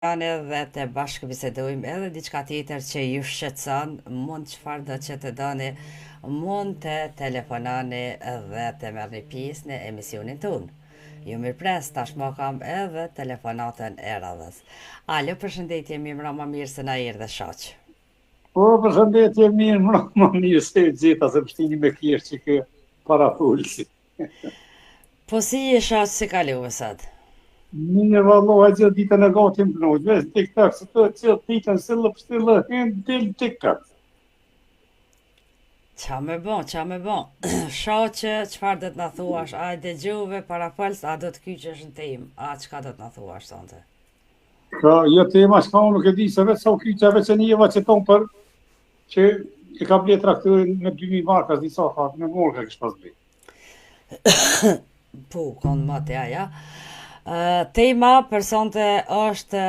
Dhe të bashkëbisedojmë edhe diçka tjetër që ju shqetëson, mund çfarëdo që të doni, mund të telefononi dhe të merrni pjesë në emisionin tonë. Ju mirëpres, tashmë kam edhe telefonatën e radhës. Alo, përshëndetje, mirëmbrëma, mirë se na erdhe shoq. Po, përshëndetje, mirëmbrëma, mirë se ju gjeta se pështini me kjesh që kë parafolësi. Po si je shoq si kalove sot? Mirë vallahi gjithë ditën e gati më kënaq, veç në TikTok se të gjithë ditën si lëp si lë hin dil TikTok. Ça me bo, ça me bo. Shoq, çfarë do të na thuash? A e dëgjove parafolës, a do të kyçesh në temë? A çka do të na thuash sonte? Ka, jo tema çka unë nuk e di se veç sa u kyça veç e njeva që tonë për që e ka ble traktorin me 2000 marka, s'di sa tha, me marka kish pas ble. Po, konë më të aja. Tema për sonte është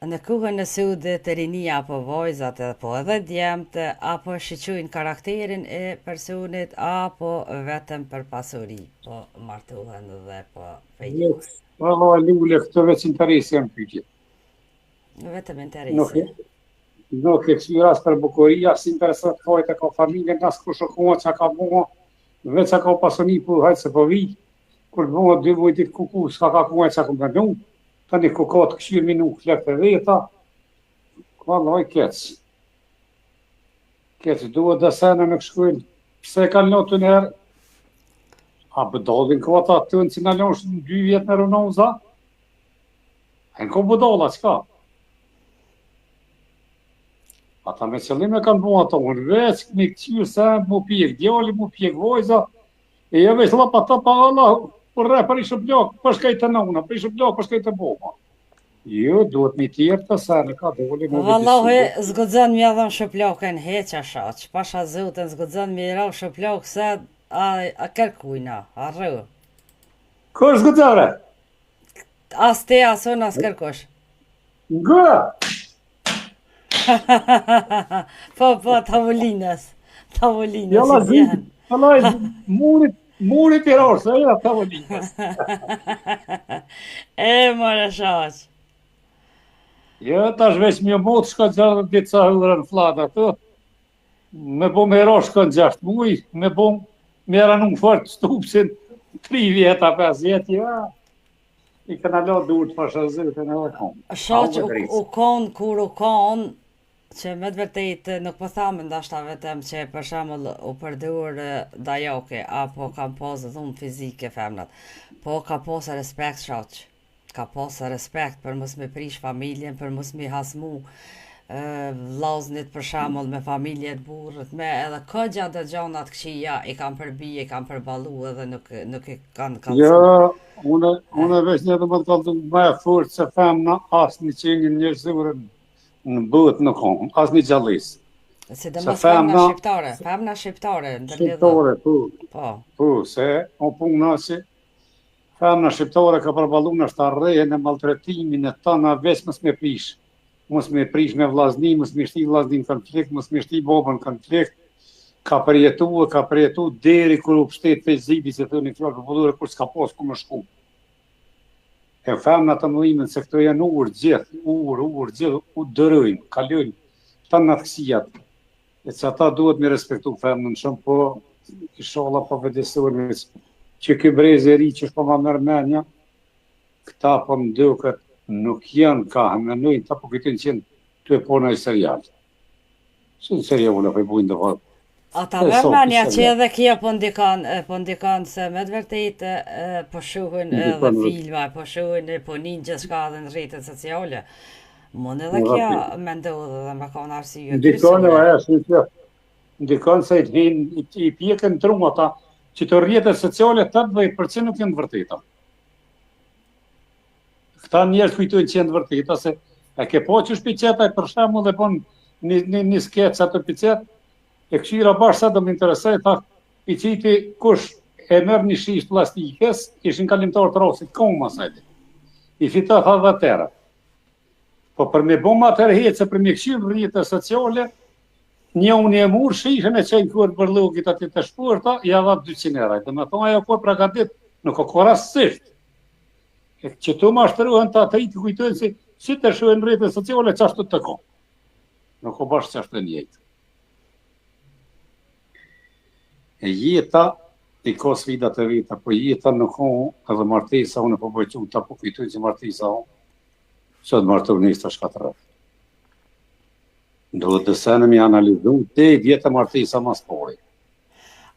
në kohën e sodit të rinia apo vajzat edhe po edhe djemtë apo shiqojnë karakterin e personit apo vetëm për pasuri po martohen dhe po fejohen. Valla lule, këtë veç interesi janë pyetje. Vetëm interesi. Nuk, nuk e këqyr as për bukuri, as interesat kajt e ka familjen, as kush o koha që ka bo, veç a ka pasuni po hajt se po vi, kur të bëhet dy muaj ditë kuku, s'ka ka koha që ka menu, tani ku ka të këqyr minu flekt e veta, vallaj keq. Keq duhet dhe sene nuk shkujnë, pse e kanë lënë të nërë, a budallin ko ata të në që në lënë në dy vjetë në rënoza, A në ko budalla, çka? Ata me qëllim e kanë bo ato, unë veç me këqyrë se mu pjek djali, mu pjek vojza, e jo veç lapa të pa Allah, për re për ishë blok, për shkaj të nona, për ishë blok, për shkaj të boma. Jo, duhet me tjerë të se në ka doli në Vallahi, s'guxon me ia dhënë shuplakën heq a shoq, pasha zotin, s'guxon me i ra shuplakë se a, a kërkujna, a rrë. Kush s'guxon re? As ti, as unë, as kërkush. Ngë! po, po, tavolinës. Tavolinës. Jalla, zi, jalla, murit, murit i rorë, se ja, tavolinës. e, more shoq. Jo, tash veç një mot shkon 60 ditë sa hëllërën fllad ato. Me bo me ra shkon 6 muj, me bo me ranu fort stupsin 3 vjeta, 5 vjet, ja. I këna la dur të pasha zotin edhe kom. Shoq u, u kon kur u kon që me të vërtetë nuk po thamë ndoshta vetëm që për shembull u përdor dajake apo kanë pas dhunë fizike femrat. Po ka pas respekt shoq. Ka pas respekt për mos me prish familjen, për mos me hasmu vllaznit për shembull me familjet burrit me edhe kogja do gjana të këqija i kanë përbi i kanë përballu edhe nuk nuk e kanë kallzu. Jo, unë unë veç një të më të kallzu më e fortë se femna asnjë qenie njerëzore në botë nuk ka, asnjë gjallesë. Sidomos femna shqiptare, femna shqiptare, ndërlidhur. Shqiptare, po. Po. Po, se o puna se Femna shqiptare ka përballu nashta rrehjen e maltretimin e tana veç mos me prish, mos me prish me vllazni, mos me shti vllazni në konflikt, mos me shti babën në konflikt, ka përjetu e ka përjetu deri kur u pshtet prej zidit që thonë fjalë popullore kur s'ka pas ku me shku. E femna të mëllimen se këto janë urë gjithë, urë, urë, gjithë, u dërojnë, kalojnë, tanë të këqijat. E që ata duhet me respektu femnën shumë, po ishalla po vetëdijesohen veç që ky brez i ri që është po ma merr menja, këta po më duket nuk janë ka menojnë, ta po kujtojnë që janë tu e pa naj serial. Si në serial apo i bujnë do thotë. A ta merr menja që edhe kjo po ndikon, po ndikon se me të vërtetë po shohin edhe filma, po shohin e po nin gjithçka edhe në rrjetet sociale. Mund edhe kjo me ndodhë dhe me kanë arsye. Ndikon edhe ajo si kjo. Ndikon se i hin i pjekën tru ata që të rrjetet sociale 80% nuk janë të vërteta. Këta njerëz kujtojnë që janë të vërteta se e ke po që shpiqet ai për shembull dhe bën një një një skeç atë piqet e këshira bash sa do më interesoj tha i qiti kush e merr një shish plastikës ishin kalimtar të rastit koma sa i fito tha 10 euro Po për me bo ma tërheqëse, për me kqyrë në rrjete sociale, një unë e murë shishën e qenë kur bërllogit aty të shpurta, ja dha 200 euro. Dhe me thonë ajo kur pragadit, nuk o ko rastësisht. E që tu mashtruhen të atë të kujtojnë se Si të shohin në rrjetet sociale, qashtu të ka. Nuk o bash qashtu e njëjtë. E jeta i ka sfidat e veta, po jeta nuk o edhe martesa, unë po bëj çunta, po kujtojnë që martesa o, sot martu nesër të shkatërrohet. Duhet të sene mi analizu, te vjetë martesa mas pari.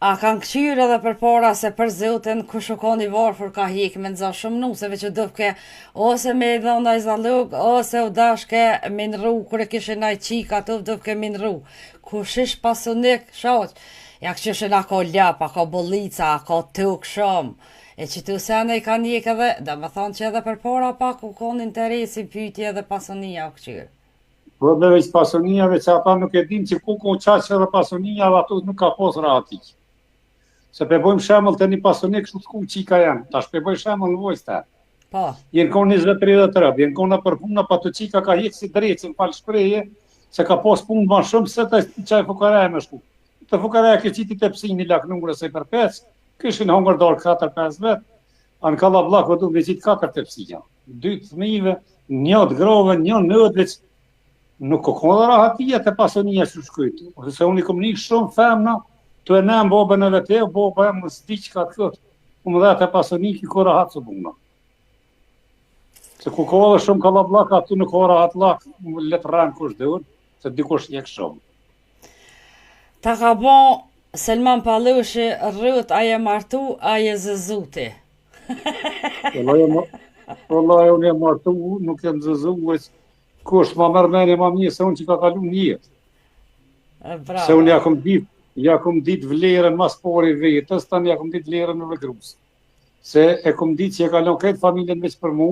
A kanë këqyrë edhe përpara se për zotin kush u kon i varfër ka hik me nxo shumë nuseve që dufke ose me i dhon naj zallug ose u dashke me ndrru kur e kishin naj çikë ato dufke me ndrru kush ish pasunik shoq ja këqyrshin a ka lop a ka bollica a ka tokë shumë e qitu sene i kanë hjek edhe domethonë që edhe përpara pak u kon interesi n'pyetje edhe pasunia u këqyrë. Po dhe veç pasunia, veç ata nuk e din që ku ku qaq edhe pasunia dhe ato nuk ka pos rahati. Se pe bojmë shembull te një pasunik kështu të ku qika janë, tash pe boj shembull në vojsë të. Po. Jenë konë 20-30 rëbë, jenë konë për puna, pa të qika ka hjek si drejtë, më falë shprehje, se ka pos punë ma shumë se të qaj fukaraja me shku. Të fukaraja ke qiti të psini laknure se i përpec, kishin hongër dorë 4-5 vetë, a në kallabllak o du me qitë 4 të psija. Dy të fëmijëve, një të grove, një në veç, nuk ka konë dhe rahatia të pasunia që shkujt. Se unë i kom një shumë femna, të e në bobën e vete, boba e më s'di që ka të këtë, unë dhe të pasuniki ku rahat së buna. Se ku ka dhe shumë kallabllak, aty nuk ka rahat lak, le të rrenë kush duhet, se dikush jek shumë. Ta ka bo Selman Pallushi rrut a je martu, a je zëzu ti. Valla unë jam martu, nuk jam zëzu, veç kush ma merr menje ma mirë se unë që ka kalu një jetë. Bravo. Se unë ja kom dit, ja kom dit vlerën mas pari vetës, tani ja kom dit vlerën edhe grusë. Se e kom dit që e ka lënë krejt familjen veç për mu,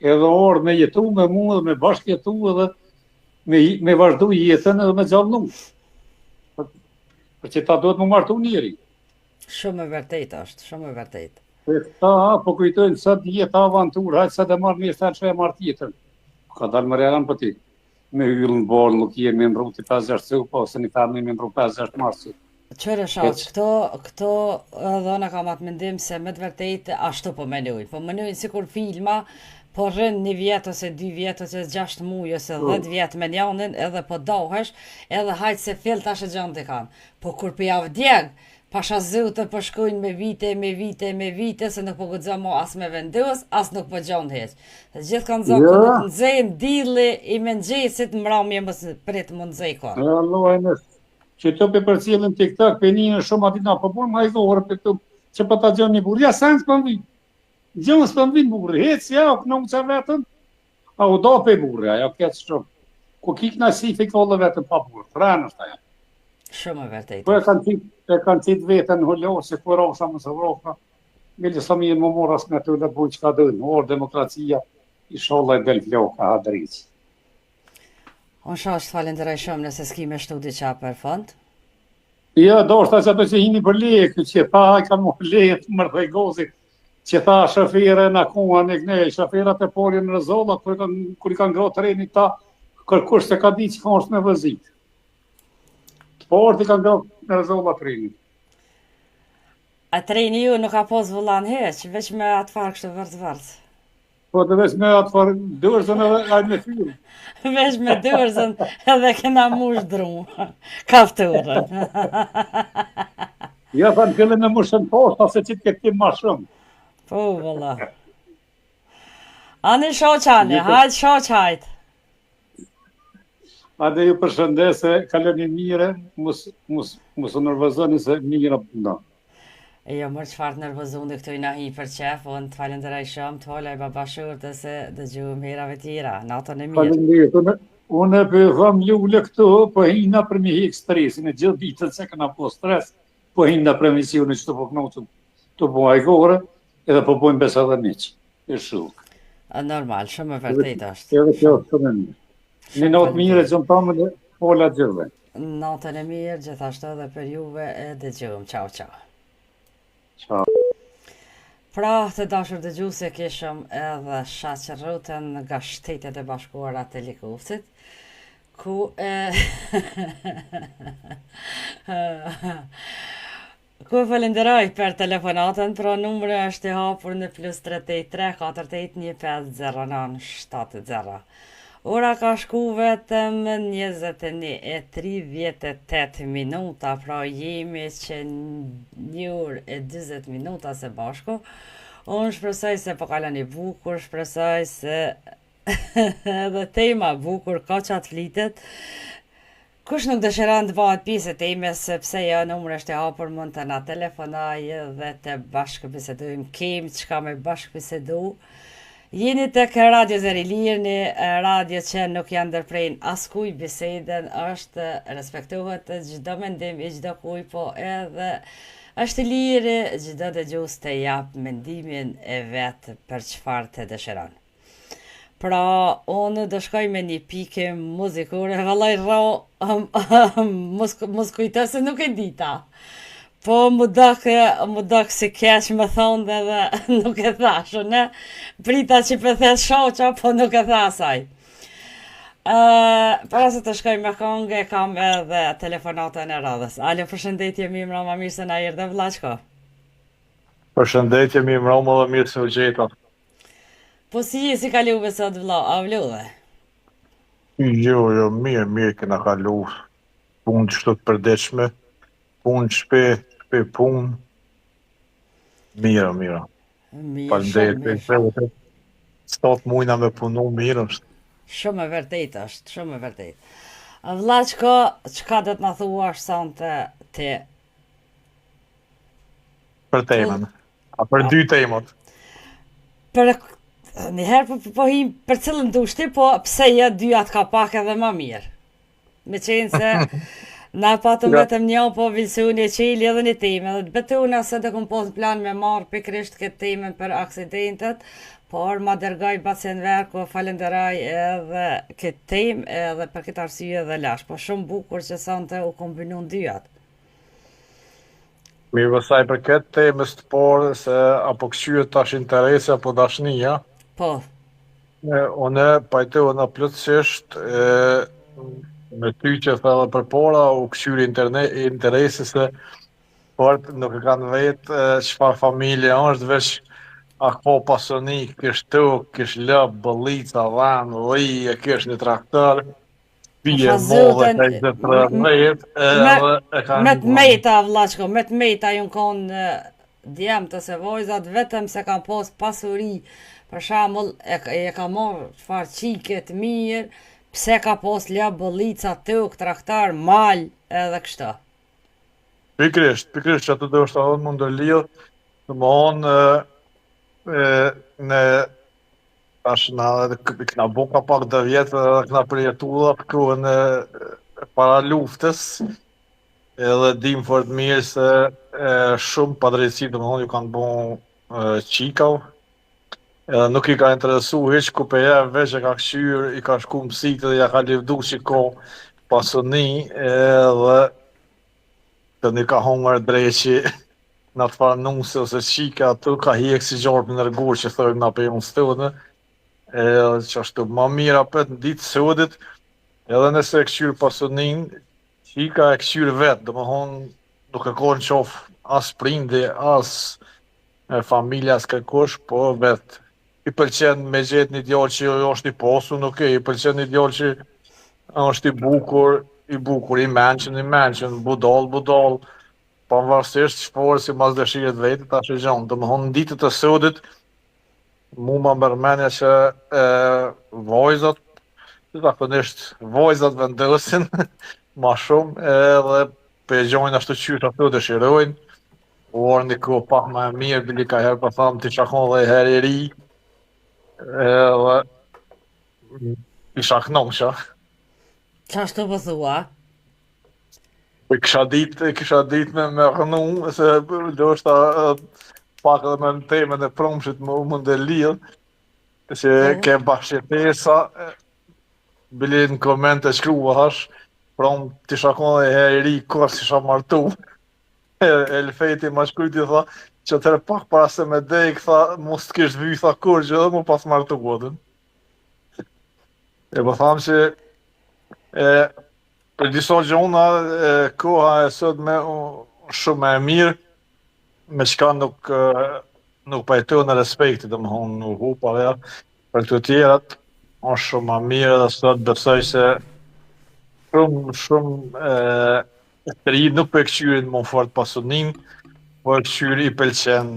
edhe orë me jetu me mu edhe me bashkëjetu edhe me, me vazhdu jetën edhe me gjallnu. Për, për që ta duhet mu martu njeri. Shumë e vërtetë është, shumë e vërtetë. E këta, po kujtojnë sot jeta avanturë, hajtë sot e marrë një stan që e marrë tjetër. Ka dalë më reran për ti. Me hyllë në borë, nuk je me ndru ti 5-6 cupa, ose një femni me ndru 5-6 marë Qyre shoq, këto, këto edhe unë kam atë mendim se me të vërtetë ashtu po menojnë. Po menojnë sikur filma, po rrin një vjet ose dy vjet ose 6 muaj ose 10 vjet me njanin edhe po dohesh, edhe hajt se fill tash e gjon dikan. Po kur po ja vdjeg, pasha zotin po shkojnë me vite, me vite, me vite, se nuk po guxon mo as me vendos, as nuk po gjon hiç. Të gjithë kanë zonë, jo. nuk nxen dilli i mëngjesit mramje mos prit më nxej kurrë. Jo, Allah e Që të pe përcjellin TikTok, pe një shumë aty na po bën më orë për këtu, që po ta gjon një burrë. Ja sen s'po vin. Gjon s'po vin burrë. Hec ja, u kënaqça vetëm. A u do pe burrë, ajo keq shumë. Ku ki kënaqësi fikolle vetëm pa burrë. Rrenë është ajo. Shumë e vërtetë. Po e kanë qitë, e kanë qitë veten në hulo, se ku rosha mos e vrofra. Mile sa mirë më morë as me të le të çka dojnë. Orë demokracia, ishalla i del floka, ha driq. Unë shoq të falenderoj shumë nëse s'ki me shtu diçka për fund. Jo, do është që ato që hini për leje, këtë që tha, ka më leje të mërë dhe gozit, që tha shofire në kua në këne, shoferat e porje në rëzolla, kur, kanë, kur i kanë ngroh trenit ta, kërkush se ka di që ka është me vëzit. Të porë i kanë ngroh në rëzolla trenit. A treni ju nuk ka pos volan hiç, veç me atë farë kështu vërtë vërtë. Po të veç me atë farë dorëzën edhe aj me fyll. Veç me dorëzën edhe kena mush dru. Kafturën. Ja, thanë fillim me mushën poshtë, se që të këtë ma shumë. Po, vëlla. Ani shoq, ani, hajt shoq, hajt. Ade ju përshëndes e kaloni mire, mos mos mos u nervozoni se mirë puna. E jo, mërë çfarë të nervozoni këtu i na hi për qef, unë të falenderoj shumë, të holaj baba shurtë se dëgjuhem herave tjera, natën e mirë. Faleminderit, unë, unë po ju them lule këtu, po hina për me hek stresin e gjithë ditën se këna po stres, po hina për emisionin që të po knaqëm të po hajgore, edhe po bojmë besa dhe miq. E shuk. Normal, shumë e vërtetë është. Edhe kjo është shumë e mirë. Një natë mirë e gjëmë tamën e fola gjithëve. Natën e mirë, gjithashtu edhe për juve e dëgjuhem. Ciao, ciao. Ciao. Pra, të dashur dëgjues e kishëm edhe Shaq Rrutën nga Shtetet e Bashkuara të Likovcit, ku e... Ku e falenderoj për telefonatën, pra numri është i hapur në plus 383 48 15 09 70. Ora ka shku vetëm 21 e 38 minuta, pra jemi që një orë e 20 minuta së bashku. Unë shpresoj se po kaloni bukur, shpresoj se edhe tema bukur ka ça të flitet. Kush nuk dëshiron të bëhet pjesë e temës, pse jo numri është i hapur mund të na telefonojë dhe të bashkëbisedojmë. Kem çka me bashkëbisedu. Jeni tek Radio Zëri i Lirë, një radio që nuk ja ndërpren askuj bisedën, është respektohet çdo mendim i çdokujt, po edhe është i lirë çdo dëgjues të jap mendimin e vet për çfarë të dëshiron. Pra, unë do shkoj me një pikë muzikore, vallaj rro, mos, mos kujto se nuk e dita. Po, m'u dok, m'u dok si keq me thonë edhe nuk e thashë, unë prita që po the shoqa, po nuk e tha asaj. Uh, para se të shkoj me kongë, kam edhe telefonatën e radhës. Alo, përshëndetje, mirëmbrama, mirë se na erdhe, Vllaqko. Përshëndetje, mirëmbrama dhe mirë se u gjeta. Po si je si kaluve sot vlla, a u lodhe? Jo, jo, mirë, mirë kena kalu. Punë qështu të përditshme, punë shpi, shpi punë. Mirë, mirë. Mirë, shumë mirë. Faleminderit. Sot mujna me punu mirë është. Shumë e vërtetë është, shumë e vërtetë. Vllaqko, çka do të na thuash sonte ti? Për temën. A për dy temat? Për një herë po, po, po him për cilën dush ti, po pse jo dyjat ka pak edhe ma mirë. Me qenë se na patëm ja. vetëm një, po Vilsoni e çeli edhe një temë, edhe të betohna se e kom pas plan me marrë pikërisht këtë temën për aksidentet, por ma dërgoi Bac Enver, ku falenderoj edhe këtë temë, edhe për këtë arsye edhe lash. Po shumë bukur që sonte u kombinun dyjat. Mirë, sa i përket temës të parë se a po këqyret tash interesi apo dashnia. Po. E, unë pajtohna plotësisht e, me ty që the edhe përpara u këqyr interesi se fort nuk e kanë vetë çfarë familje është veç a ka pasuni, kish tokë, kish lopë, bollica, dhen, dhi, e kish një traktor, Bie modhe ka i 30 edhe e ka Me të mejta, vllaqko, me të mejta jon konë djemtë ose vajzat, vetëm se kanë pas pasuri, për shembull, e, e ka marrë çfarë qike të mirë, pse ka pas lopë, bollica, tokë, traktor, mal, edhe kështu. Pikërisht, pikërisht që atë do është edhe mund të lidh, domethonë, e, në Tash na edhe kena bo ka pak dhe vjetë edhe kena përjetu dhe atë kohën e para luftës edhe dim fort mirë se e, shumë padrejtësi domethonë ju kanë bo qikav edhe nuk i ka interesu hiç ku pe je veç e ka kqyr i ka shku mësit edhe ja ka livdu që ka pasuni edhe Tani ka hongër dreqi në atë farë nuse ose qika aty ka hjek si gjarpri nër gur që thojmë na prej unë stone edhe qashtu ma mirë apet në ditë sodit edhe nëse e kqyr pasunin qika e kqyr vet domethonë nuk e ka në qafë as prindi as familja as kërkush po vet i pëlqen me gjetë një djalë që është i pasun, ok, i pëlqen një djalë që është i bukur, i bukur, i mençun, i mençun, budall, budall, pavarësisht çfarë simas dëshirës vetë, tash e gjon. Domethonë në ditët e sodit, mu ma merr menja që e, vajzat, zakonisht vajzat vendosin ma shumë edhe pe gjojnë ashtu qysh ato dëshirojnë, U ardh një kohë pak më e mirë, bile ka herë po tham t'isha kon dhe herë i ri, edhe isha knaqë. Qashtu po thua? Po kisha ditë, kisha ditë me me rrnu, se ndoshta pak edhe me në temën e promshit më mund e lidh, se po. ke bashkëjetesa, bile në komente shkruva hash, prom t'isha kon dhe herë i ri, kurrë s'isha martu. Elfeti ma shkrujti tha, që atëherë pak para se me dek, tha, mos të kish vy, tha, kurgjë edhe mu pas martu, atë. E po thamë që e, për disa gjona, e, koha e sotme shumë e mirë, me çka nuk nuk pajtohna respekti, domethonë u hup ajo, për këto tjerat është shumë ma mirë edhe sot besoj se shumë shumë e, të ri nuk po e kqyrin më fort pasuninë, po e kqyrin i pëlqen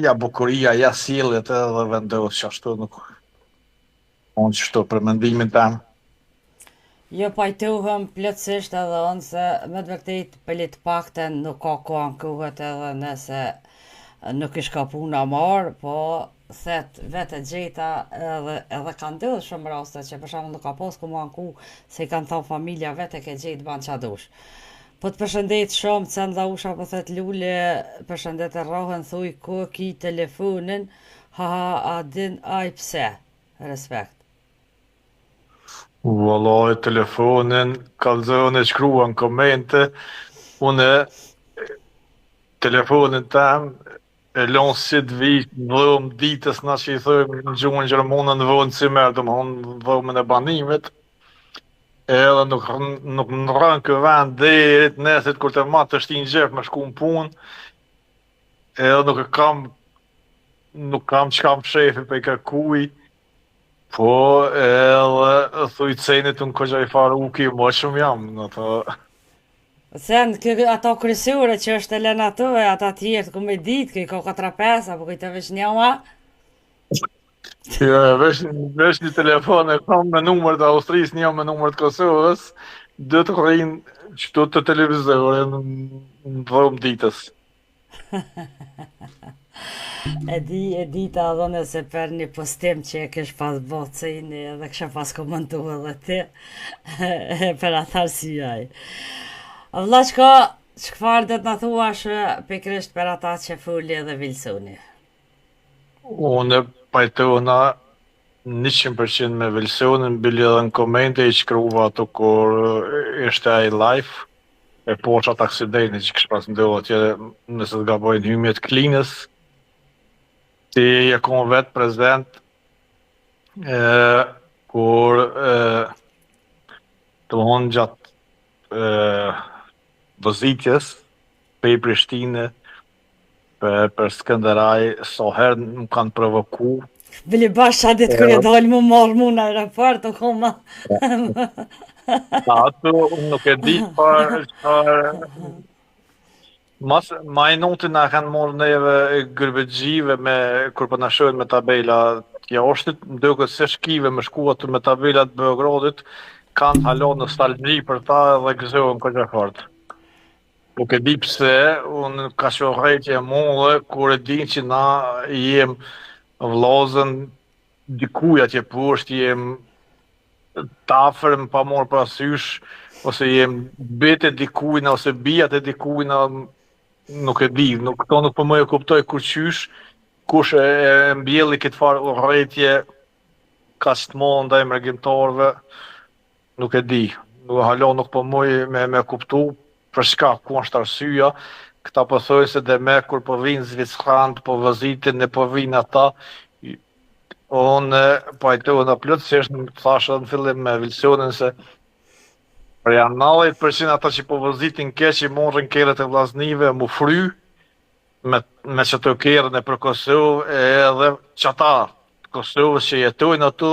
ja bukuria, ja sjelljet edhe vendos qashtu nuk unë qështu për mendimin tem. Jo pajtohem plotësisht edhe unë se me të vërtetë për të paktën nuk ka ku ankohet edhe nëse nuk ish ka puna marë, po thet vetë e gjeta edhe edhe ka ndodhur shumë raste që për shembull nuk ka pas ku mu anku se i kanë thënë familja vetë e ke gjetë ban ça dush. Po të përshëndet shumë Cen Dausha po thet Lule përshëndet e rrohen thuj ku e ki telefonin ha ha a din ai pse respekt. Vallai telefonin kallzon e shkruan komente unë telefonin tem e lon si të vi në dhomë ditës na që i thojmë në gjuhën gjermane në Wohnzimmer, domethonë në dhomën e banimit, edhe nuk nuk ndrron ky vend deri të nesrit kur të marr të shti n'xhep me shku në punë, edhe nuk e kam nuk kam çka më fshefi prej kërkuj, Po, edhe thuj cenit unë kogja i farë uki, më shumë jam, në të... Sen, kë, ato kryesore që është e lënë ato e ata tjerët ku me ditë, kë i ka 4-5, apo kë të veç një ma? Jo, veç, veç një telefon e kam me numër të Austrisë, një me numër të Kosovës, do të rrinë qëtu te televizori në, në dhomë ditës. E di, e di ta dhe nëse për një postim që e kesh pas bo Ceni edhe kisha pas komentu edhe ti e për atë arsye ai. Vlla çka, çfarë do të na thuash pikërisht për ata që foli edhe Wilsoni? Unë pajtohna 100% me Wilsonin, bile edhe në komente i shkruva ato kur ishte ai live, e poshtë atë aksidentin që kish pas ndodhur atje, nëse s'gaboj në hymje të Klinës, ti je kon vetë prezent, e, kur e, domethonë gjatë e, vozitjes prej Prishtine për, për Skënderaj, sa herë më kanë provoku. Bili bash atë ditë kur je dalë më marrë mu në aeroport, o koma. Ato, unë nuk e di për çfarë Mas, ma i nuti na kanë marrë neve gurbetxhive me, kur po na shohin me tabela të jashtit, më duket se shkive me shku aty me tabela të Beogradit, kanë hala nostalgji për ta edhe gëzohen kogja fort. Nuk e di pse, unë ka që urrejtje e madhe, kur e din që na jem vllazën dikuj atje poshtë, jem të afërm pa marrë parasysh, ose jem bijtë e dikujna, ose bijat e dikujna, nuk e di, nuk, këto nuk po muj e kuptoj kurqysh, kush e, e mbjelli këtë farë urrejtje kaq të madhe ndaj mërgimtarëve, Nuk e di, nuk hala nuk po muj me me kuptu për çka, ku është arsyeja, këta po thojnë se demek kur po vijnë zvicrant po vozitin e po vijnë ata, unë pajtohna plotësisht, thashë edhe në fillim me Wilsonin se për janë 90% ata që po vozitin keq i morrin kerret e vllaznive mu fry, me me qato kerre nëpër Kosovë edhe qata të Kosovës që jetojnë aty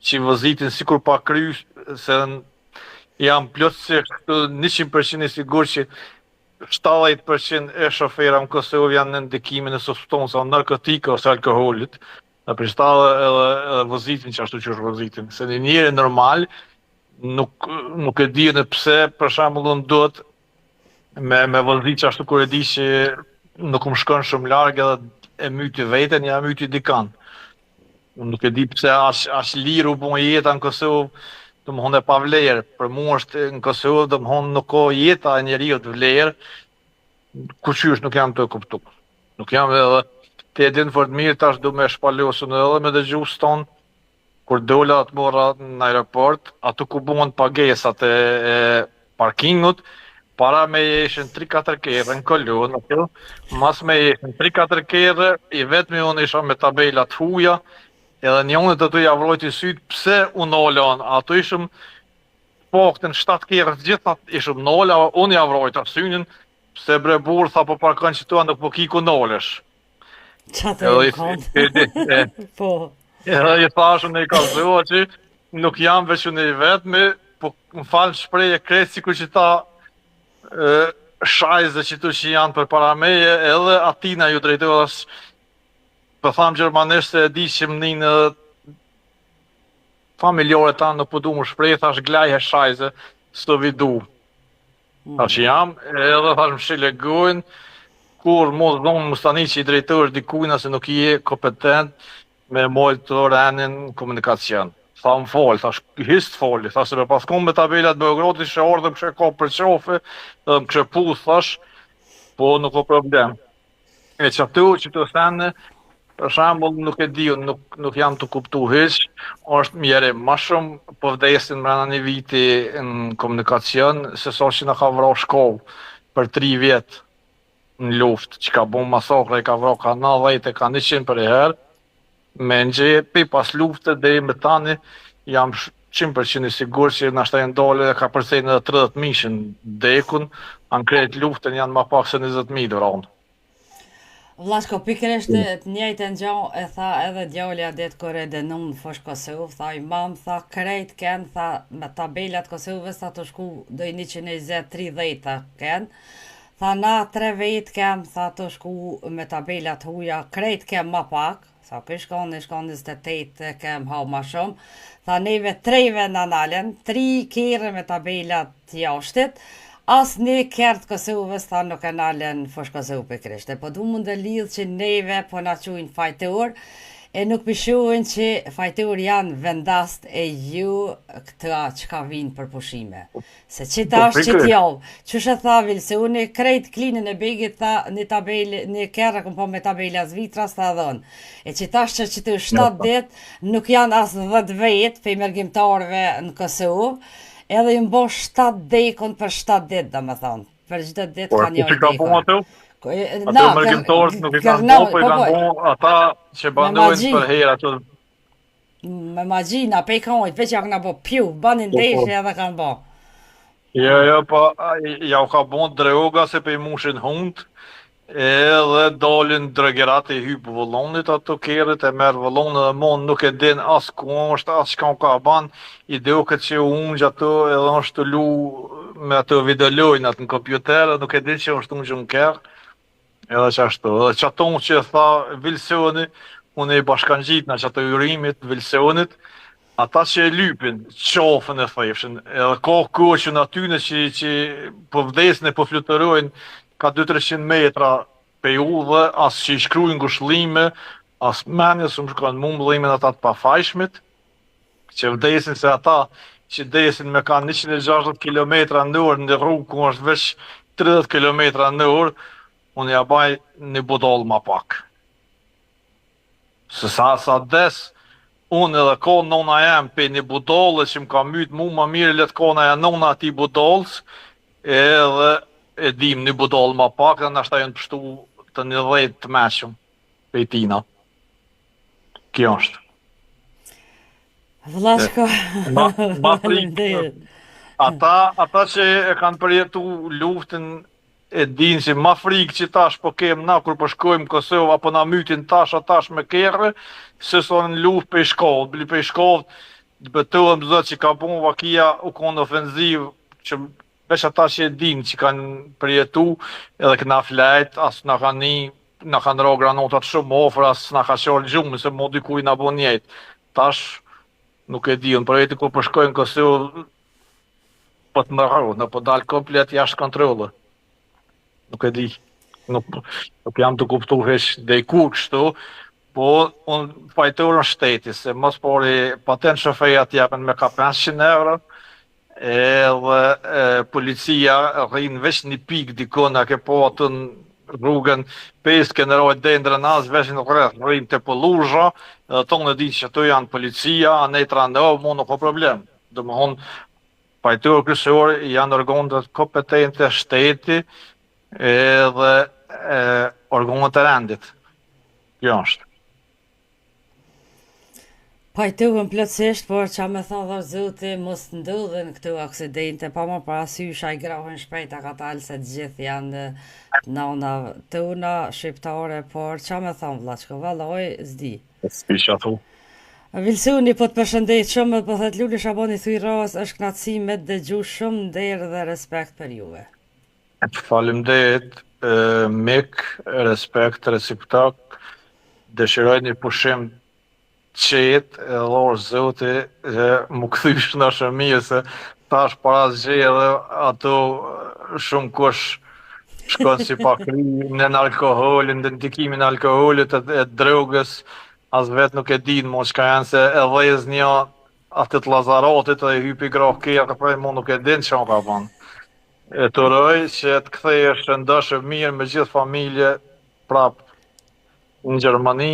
që vozitin sikur pa kry se jam plotësisht këtu 100% i sigurt që 70% e shoferave në Kosovë janë në ndikimin e substancave narkotike ose alkoholit, dhe për qëta edhe, edhe, edhe vozitin që ashtu që është vozitin. Se një njeri normal nuk, nuk e di në pse, për shembull unë duhet me me vozit qashtu kur e di që nuk më shkon shumë larg edhe e myti veten, ja myti dikan. Unë nuk e di pse aq aq lirë u bon jeta në Kosovë, domethonë e pa vlerë. Për mua është në Kosovë, domethonë nuk ka jeta e njeriut vlerë, kurqysh nuk jam tu e kuptu. Nuk jam edhe ti e din fort mirë tash du me shpalosun edhe me dëgjues tonë, Kur dola të morra në aeroport, aty ku buhen pagesat e, e parkingut, para meje ishin 3-4 kerre në kolonë, aty, mas meje ishin 3-4 kerre, i vetmi unë isha me tabela të huja, edhe njënit aty ja vrojti sytë, pse u nalën, aty ishëm paktën 7 kerre, të gjitha ishëm nalë, unë ja vrojta synin, Pse bre burrë, tha po parkon qëtu, a nuk po ki ku nalesh. Qa të e konë? Po. Edhe i thashë unë i kallzova që nuk jam veç unë i vetmi, po më falë shprehje krejt sikur qita shajzë qëtu që janë përpara meje, edhe atina ju drejtova, po tham gjermanisht se e di që më ninë edhe familjarët tanë nuk po du më shpreh, thash gleiche Scheiße, so wie du. Mm. Thash jam, edhe thash më mshile gojën, kur mos dhonë mos tani që i drejtohesh dikujna se nuk je kompetent me majtë renin në komunikacion. Tha më fol, thash hiç të foli, tha se me pas kon me tabelat Beogradit ishe ardhë më kishe kap për qofe, edhe më kishe puth, thash, po nuk o problem. E qato, qëto sene, për shembull, nuk e di, unë nuk, nuk jam tu kuptu hiç, është mjerim, ma shumë po vdesin mrena një viti në komunikacion, se sa që na ka vra shkollë për 3 vjet në luftë, që ka bo masakra, i ka vra ka 90 e ka 100 për i herë, me ngje pi pas lufte deri me tani, jam 100% i sigurt që nashta janë dalë dhe ka përcejnë edhe 30 mijëshin dekun, a në krejt luftën janë ma pak se 20 mijë të vranë. Vllashko, pikërisht të njëjtën gjë e tha edhe djali atë ditë kur e dënun në Fushë Kosovë, tha i mam, tha krejt ken, tha me tabelat Kosovës, tha tu shku do i 120, 30, tha ken, tha na tre vet kem, tha tu shku me tabelat huja, krejt kem ma pak, Sa ky shkon, i shkon 28 kem ha ma shumë. Tha neve treve na nalen, tri kerre me tabelat jashtit, as një kerr të Kosovës tha nuk e nalen Fushë Kosovë pikërisht. E po du mund të lidh që neve po na qujnë fajtor, e nuk pi shohin që fajtor janë vendast e ju këta çka vinë për pushime. Se që ta është që t'javë, qysh e tha Vilsoni, krejt Klinën e Begit tha një tabel, një kerr e kom pa me tabela Zvicras tha dhon. E që tash që që të 7 dit, nuk janë as 10 vetë prej mërgimtarëve në Kosovë, edhe ju bo 7 dekun për 7 dit, domethonë. Për çdo ditë po, ka një dekun. Po, që ka ato? Ato mërgimtarët nuk i kanë bo, po i kanë po, bo ata që banojnë për herë ato Me magji na pej kajt, veç ja këna bo pju, banin po, po. ndeshje edhe kanë bo. Jo, jo, po, ja u ka bo droga se pe i mushin hunt, edhe dalin drogerat e hyp vullonit ato kerrit e merr vullon edhe mo nuk e din as ku është, as çka ka ban, i duket që u ungj ato edhe është tu lu me ato videolojnat në kompjuter, nuk e din që është ungjë në kerr. Edhe qashtu, edhe qato që e tha Vilsoni, unë i bashkangjitna qato urimit Vilsonit, ata që e lypin, qofën e thefshin, edhe ka kohë që në atyne që, që po vdesin e po fluturojnë, ka 2-300 metra pej udhe, as që i shkrujnë ngushllime, as menje s'më shkon, mu më dhimen ata të pafajshmit, që vdesin se ata që desin me ka 160 km në orë në rrugë ku është veç 30 km në orë, unë ja baj një budall ma pak. Se sa sa des, unë edhe ko nona jem pe një budolle që më ka myt mu ma mirë le të kona ja nona atij budollës, edhe e dim një budoll ma pak dhe nashta janë pështu të një dhejtë të meshëm pej tina. Kjo është. Vllashko, ma, ma faleminderit. Ata, ata që e kanë përjetu luftën e dinë që ma frikë që tash po kem na kur po shkojmë në Kosovë apo na mytin tash a tash me kerre, se sa në luftë prej shkollë, bli prej shkollë, të betohem zot që ka bon vakia u konë ofenzivë që veç ata që e dinë që kanë përjetu edhe këna flejt, as na kanë ni, na kanë ra granatat shumë afër, as na ka qarë gjumi, se mo dikuj na bo njejt. Tash, nuk e di, unë për veti kur po shkoj në Kosovë, po të mërru, në po dal komplet jashtë kontrolle. Nuk e di. Nuk, nuk jam tu kuptu hiç dej ku kështu, po unë fajtor është shteti, se mos pori patent shoferat jepen me ka 500 euro, Edhe e, policia rrin veç një pikë dikun, a ke po atë në rrugën 5 Skenderajt deri në Drenas, veç në rreth rrin te Polluzha, edhe tonë e dinë që ato janë policia, a ne trandë, mu nuk ka problem. Domethonë, fajtor kryesor janë organet kompetente shteti edhe e, organet e rendit. Kjo është. Pajtohem plotësisht, por ça me thonë dhashtë Zoti, mos ndodhin këto aksidente, pa marrë parasysh a i grahen shpejt a katal se të gjithë janë nana tona shqiptare, por ça me thonë vllaçko, vallaj s'di. S'di ça thu. Vilsoni po të përshëndet shumë dhe po thotë Lule Shabani thuj Rrahës është kënaqësi me të dëgju shumë nder dhe respekt për juve. Faleminderit mik, respekt reciprok, dëshiroj një pushim qetë e dhashtë zoti e mu kthy shnosh e mirë se tash para zgje edhe ato shumë kush shkon si pa kry në alkoholin, në ndikimin e alkoholit e, e drogës, as vetë nuk e din mo çka janë se e dhez një atë të Lazarotit dhe hypi groh keja ka prej mu nuk e din që ka ban. E të uroj që të kthehesh shëndosh e mirë me gjithë familje prap në Gjermani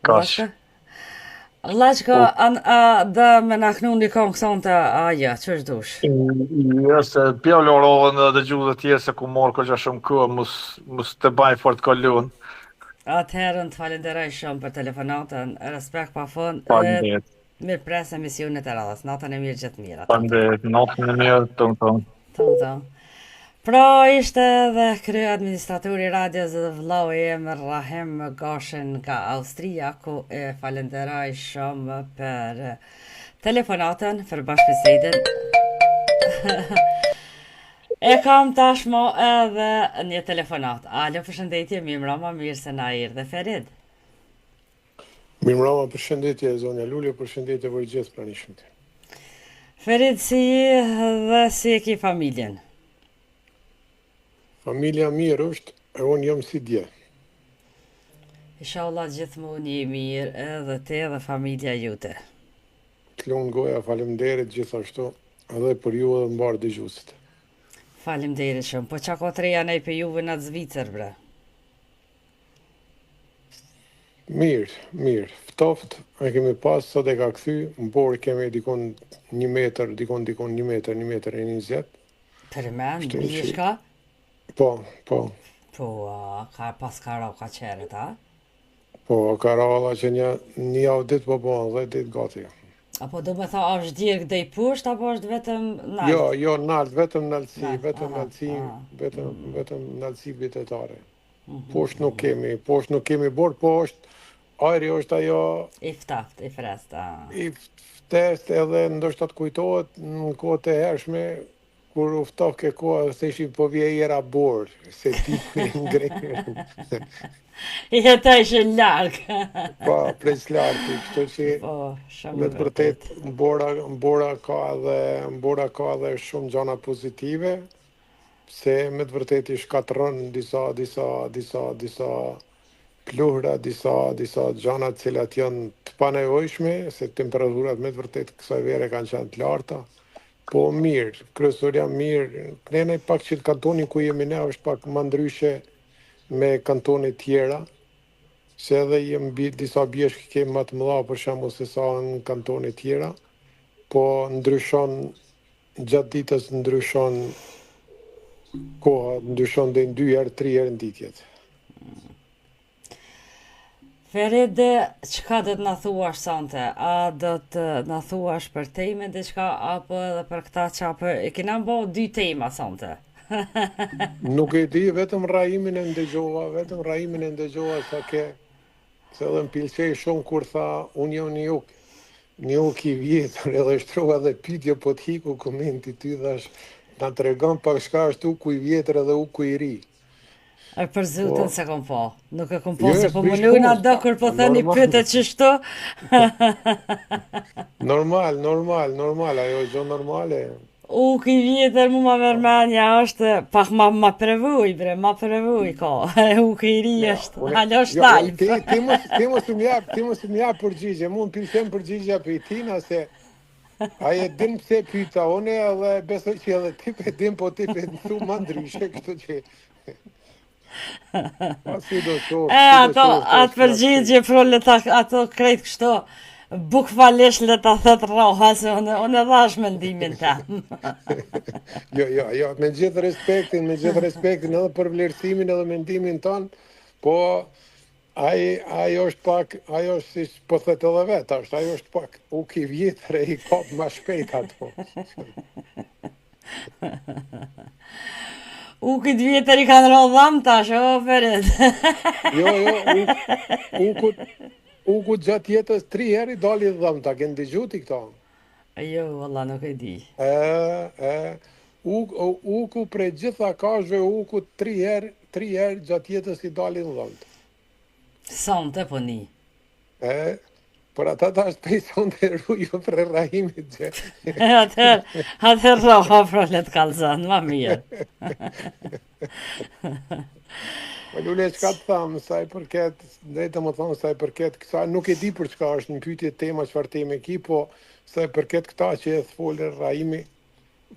Kaq. Vllaçko, a, a do me na knu një kongë sonte, a ja, që është dush? Jo, se pja lorove në dhe gjuhë dhe tjerë se ku morë kërgja shumë kohë, mos, mos të baj fort kolon. Atëherë të falenderoj shumë për telefonatën, respekt pa fund. Faleminderit. Mirëpres emisionet e radhës. Natën e mirë gjithë mirat. Faleminderit, natën e mirë, të të. Të të. Pra ishte edhe krye administratori i radios dhe vllau im Rrahim Gashin nga Austria, ku e falenderoj shumë për telefonatën, për bashkëbisedën. e kam tashmë edhe një telefonatë. Alo, përshëndetje, mirëmbrëma, mirë se na erdhe Ferid. Mirëmbrëma, përshëndetje zonja Lule, përshëndetje për gjithë pranishmit. Ferid, si je dhe si e ke familjen? Familja mirë është, e unë jam si dje. Inshallah gjithmonë je mirë edhe ti edhe familja jote. Të lumtë goja, faleminderit gjithashtu edhe për ju edhe mbarë dëgjuesit. Faleminderit shumë. Po ça ka të reja nej prej juve në atë Zvicër bre? Mirë, mirë. Ftoft, e kemi pas, sot e ka kthy, në borë kemi dikun një metër, dikun dikun një metër, një metër e 20. Përmen, Kështu që bjeshka? po, po. Po, a, ka pas ka ra, ka qeret, a? Po, ka ra valla që një, një javë ditë po bëhen, 10 ditë gati. Apo do me tha, a është djeg dej poshtë, apo është vetëm nalt? Jo, jo, nalt, vetëm naltësi, Nalt, vetëm aha, naltësi, aha. vetëm, Mm. vetëm naltësi bregdetare. Poshtë nuk kemi, poshtë nuk kemi borë, po është ajri është ajo I ftohtë, i freskët, a. i ftehtë edhe ndoshta të kujtohet në kohët e hershme kur u ftohke koha se ishin po vje era borë, se ditë ngrehën. I jetojshin larg. Po, prej së larti, kështu që Po, shumë me të vërtet bora, bora ka edhe bora ka edhe shumë gjana pozitive, se me të vërtetë i shkatërron disa disa disa disa pluhra, disa disa gjana të cilat janë të panevojshme, se temperaturat me të vërtetë kësaj vere kanë qenë të larta. Po mirë, kryesor jam mirë. Ne ne pak që kantoni ku jemi ne është pak më ndryshe me kantone tjera, se edhe jem mbi disa bjeshkë kemi më të mëdha për shembull se sa në kantone tjera, po ndryshon Gjatë ditës ndryshon koha, ndryshon deri në dy herë, tri herë në ditë jetë. Ferid, çka do të na thuash sonte? A do të na thuash për temën diçka apo edhe për këta që apo e kena bo dy tema sonte? Nuk e di, vetëm Rrahimin e ndëgjova, vetëm Rrahimin e ndëgjova sa ke Se edhe më pilqej shumë kur tha unë jam një uk, një uk i vjetër edhe shtrova edhe pyetje po të hiku komenti ty thash na tregon pak çka është uku i vjetër edhe uku i ri. E për zotin po, s'e kom pa. Nuk e kom pa jo, se po më lujnë atë kur po theni pyetje qështu. normal, normal, normal, ajo është gjë normale. Uk i vjetër mu ma merr menja është pak ma, ma përvoj bre, ma përvoj ka, uk i ri jo, është, unë, hala është jo, jo, ti, ti mos, ti mos më jap, ti mos më jap përgjigje, mu më pëlqen përgjigja prej tina se ai e din pse pyeta unë edhe besoj që edhe ti e din, po ti pe thu ma ndryshe, kështu që Po si do qoftë, E, ato, atë përgjigje, pro le ta, ato krejt kështu, bukvalisht le ta thet rroha, se unë, unë e dhash mendimin tem. Jo, jo, jo, me gjithë respektin, me gjithë respektin edhe për vlerësimin edhe mendimin tonë, po Ai ai është pak, ai është si po thotë edhe vetë, është ai është pak uk i vjetër e i kap ma shpejt ato. Ukit vjetër i kanë ra dhamt tash, o Ferit. Jo, jo, uk, ukut, ukut gjatë jetës tri herë i dalin dhamt, a ke ndëgju ti këto? Jo, valla nuk e di. E, e, uk, uku prej gjitha kafshëve ukut tri herë, tri herë gjatë jetës i dalin dhamt. Sonte po ni. E, por ata tash prej sonte ruju prej Rahimit që. Atëherë, atëherë rroha pra le të kallzon, ma mirë. Po Lule, çka të tham, sa i përket, drejtë me thonë, sa i përket kësa, nuk e di për çka është në pyetje tema, çfarë teme ki, po sa i përket këta që e folë Rahimi,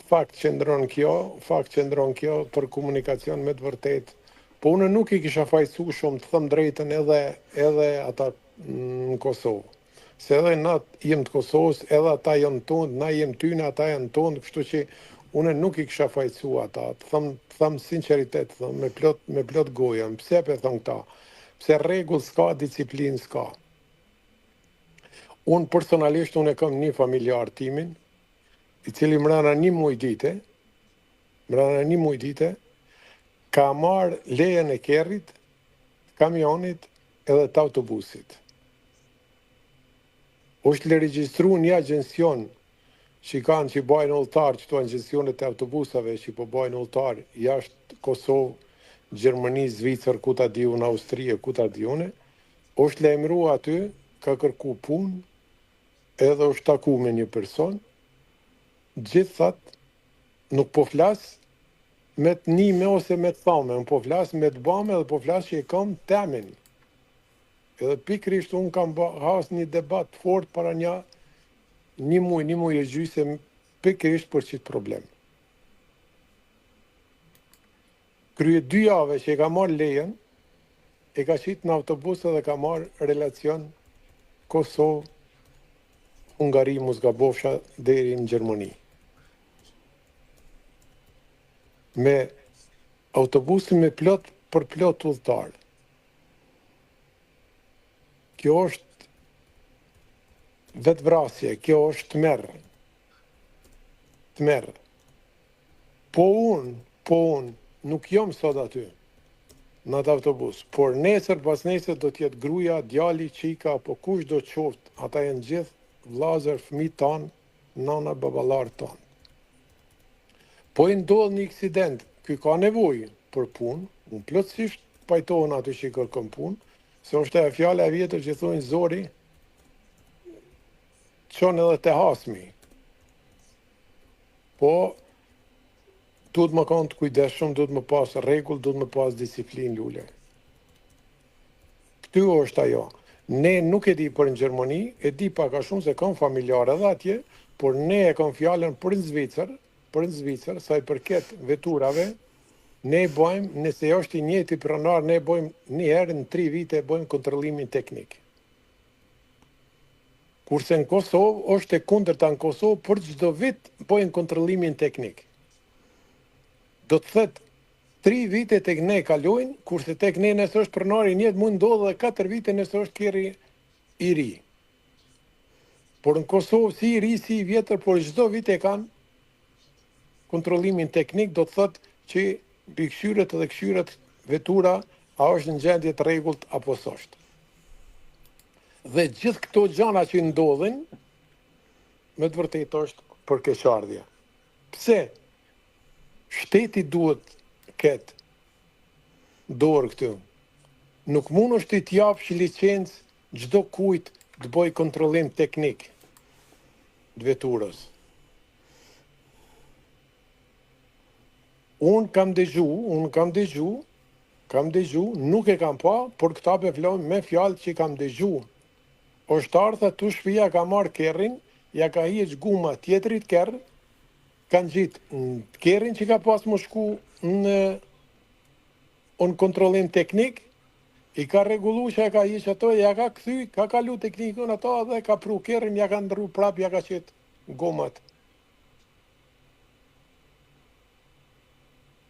Fakt qëndron kjo, fakt qëndron kjo për komunikacion me të vërtetë. Po unë nuk i kisha fajësu shumë, të them drejtën edhe edhe ata në Kosovë. Se edhe na jem të Kosovës, edhe ata janë tonë, na jem tyne, ata janë tonë, kështu që unë nuk i kisha fajësu ata. Të them, të them sinqeritet, të them me plot me plot gojën. Pse po e them këta? Pse rregull s'ka, disiplinë s'ka. Unë personalisht unë e kam një familjar timin, i cili mrena një muj dite, mrena një muj dite, ka marrë lejen e kerrit, të kamionit edhe të autobusit. Është regjistru një agjencion që kanë që bajnë udhëtar, qëto agjencionet e autobusave që po bajnë udhëtar jashtë Kosovë, Gjermani, Zvicër, ku ta di unë, Austri, ku ta di unë, është lajmëru aty, ka kërku punë, edhe është taku me një person, gjithat nuk po flas me të nime ose me të thame, unë po flas me të bame dhe po flas që e kam temin. Edhe pikërisht unë kam ba, has një debat të fort para një një muj, një muj e gjysë pikërisht për qitë problem. Krye dy jave që e ka marrë lejen, e ka qitë në autobus edhe ka marrë relacion Kosovë, Hungari, mos gabofsha deri në Gjermani. Me autobusin me plot për plot udhëtar. Kjo është vetëvrasje, kjo është tmerr. Tmerr. Po unë, po unë, nuk jom sot aty, në atë autobus, por nesër, pasnesër do të jetë gruaja, djali, çika apo kush do qoftë, ata janë gjithë vllazër, fëmijë tanë, nana, baballarë tanë. Po i ndodh një aksident, ky ka nevojë për punë, unë plotësisht pajtohem aty që i kërkon punë, se është ajo fjala e vjetër që thonë zori, çon edhe te hasmi. Po, duhet me kanë të kujdesshëm, duhet me pas rregull, duhet me pas disiplinë lule. Këty është ajo. Ne nuk e di për në Gjermani, e di pak a shumë se kam familjarë edhe atje, por ne e kam fjalën për në Zvicër, për në Zvicër, sa i përket veturave, ne bëjmë, nëse është i njëjti pronar, ne bëjmë një herë në tri vite bëjmë kontrollimin teknik. Kurse në Kosovë është e kundërta në Kosovë për çdo vit bëjnë kontrollimin teknik. Do të thotë tri vite tek ne kalojnë, kurse tek ne nëse është pronari i njëjtë mund ndodhë edhe katër vite nëse është kerri i ri. Por në Kosovë si i ri si i vjetër, por çdo vit e kanë kontrollimin teknik, do të thotë që mbikëqyret edhe këqyret vetura a është në gjendje të rregullt apo s'është. Dhe gjithë këto gjana që ndodhin, me të vërtetë është për keqardhje. Pse? Shteti duhet ketë dorë këtu. Nuk mund është ti t'japsh licencë çdo kujt të bëj kontrollim teknik të veturës. Unë kam dëgju, unë kam dëgju, kam dëgju, nuk e kam pa, por këta pe flas me fjalë që kam dëgju. Është ardhë aty shpia ka marrë kerrin, ja ka heq guma tjetrit kerr, kanë gjitë në kerrin që ka pas më shku në në kontrollim teknik, i ka rregullu që e ka heq ato, ja ka kthy, ka kalu teknikun ato dhe ka pru kerrin, ja ka ndrru prap, ja ka qetë gomat.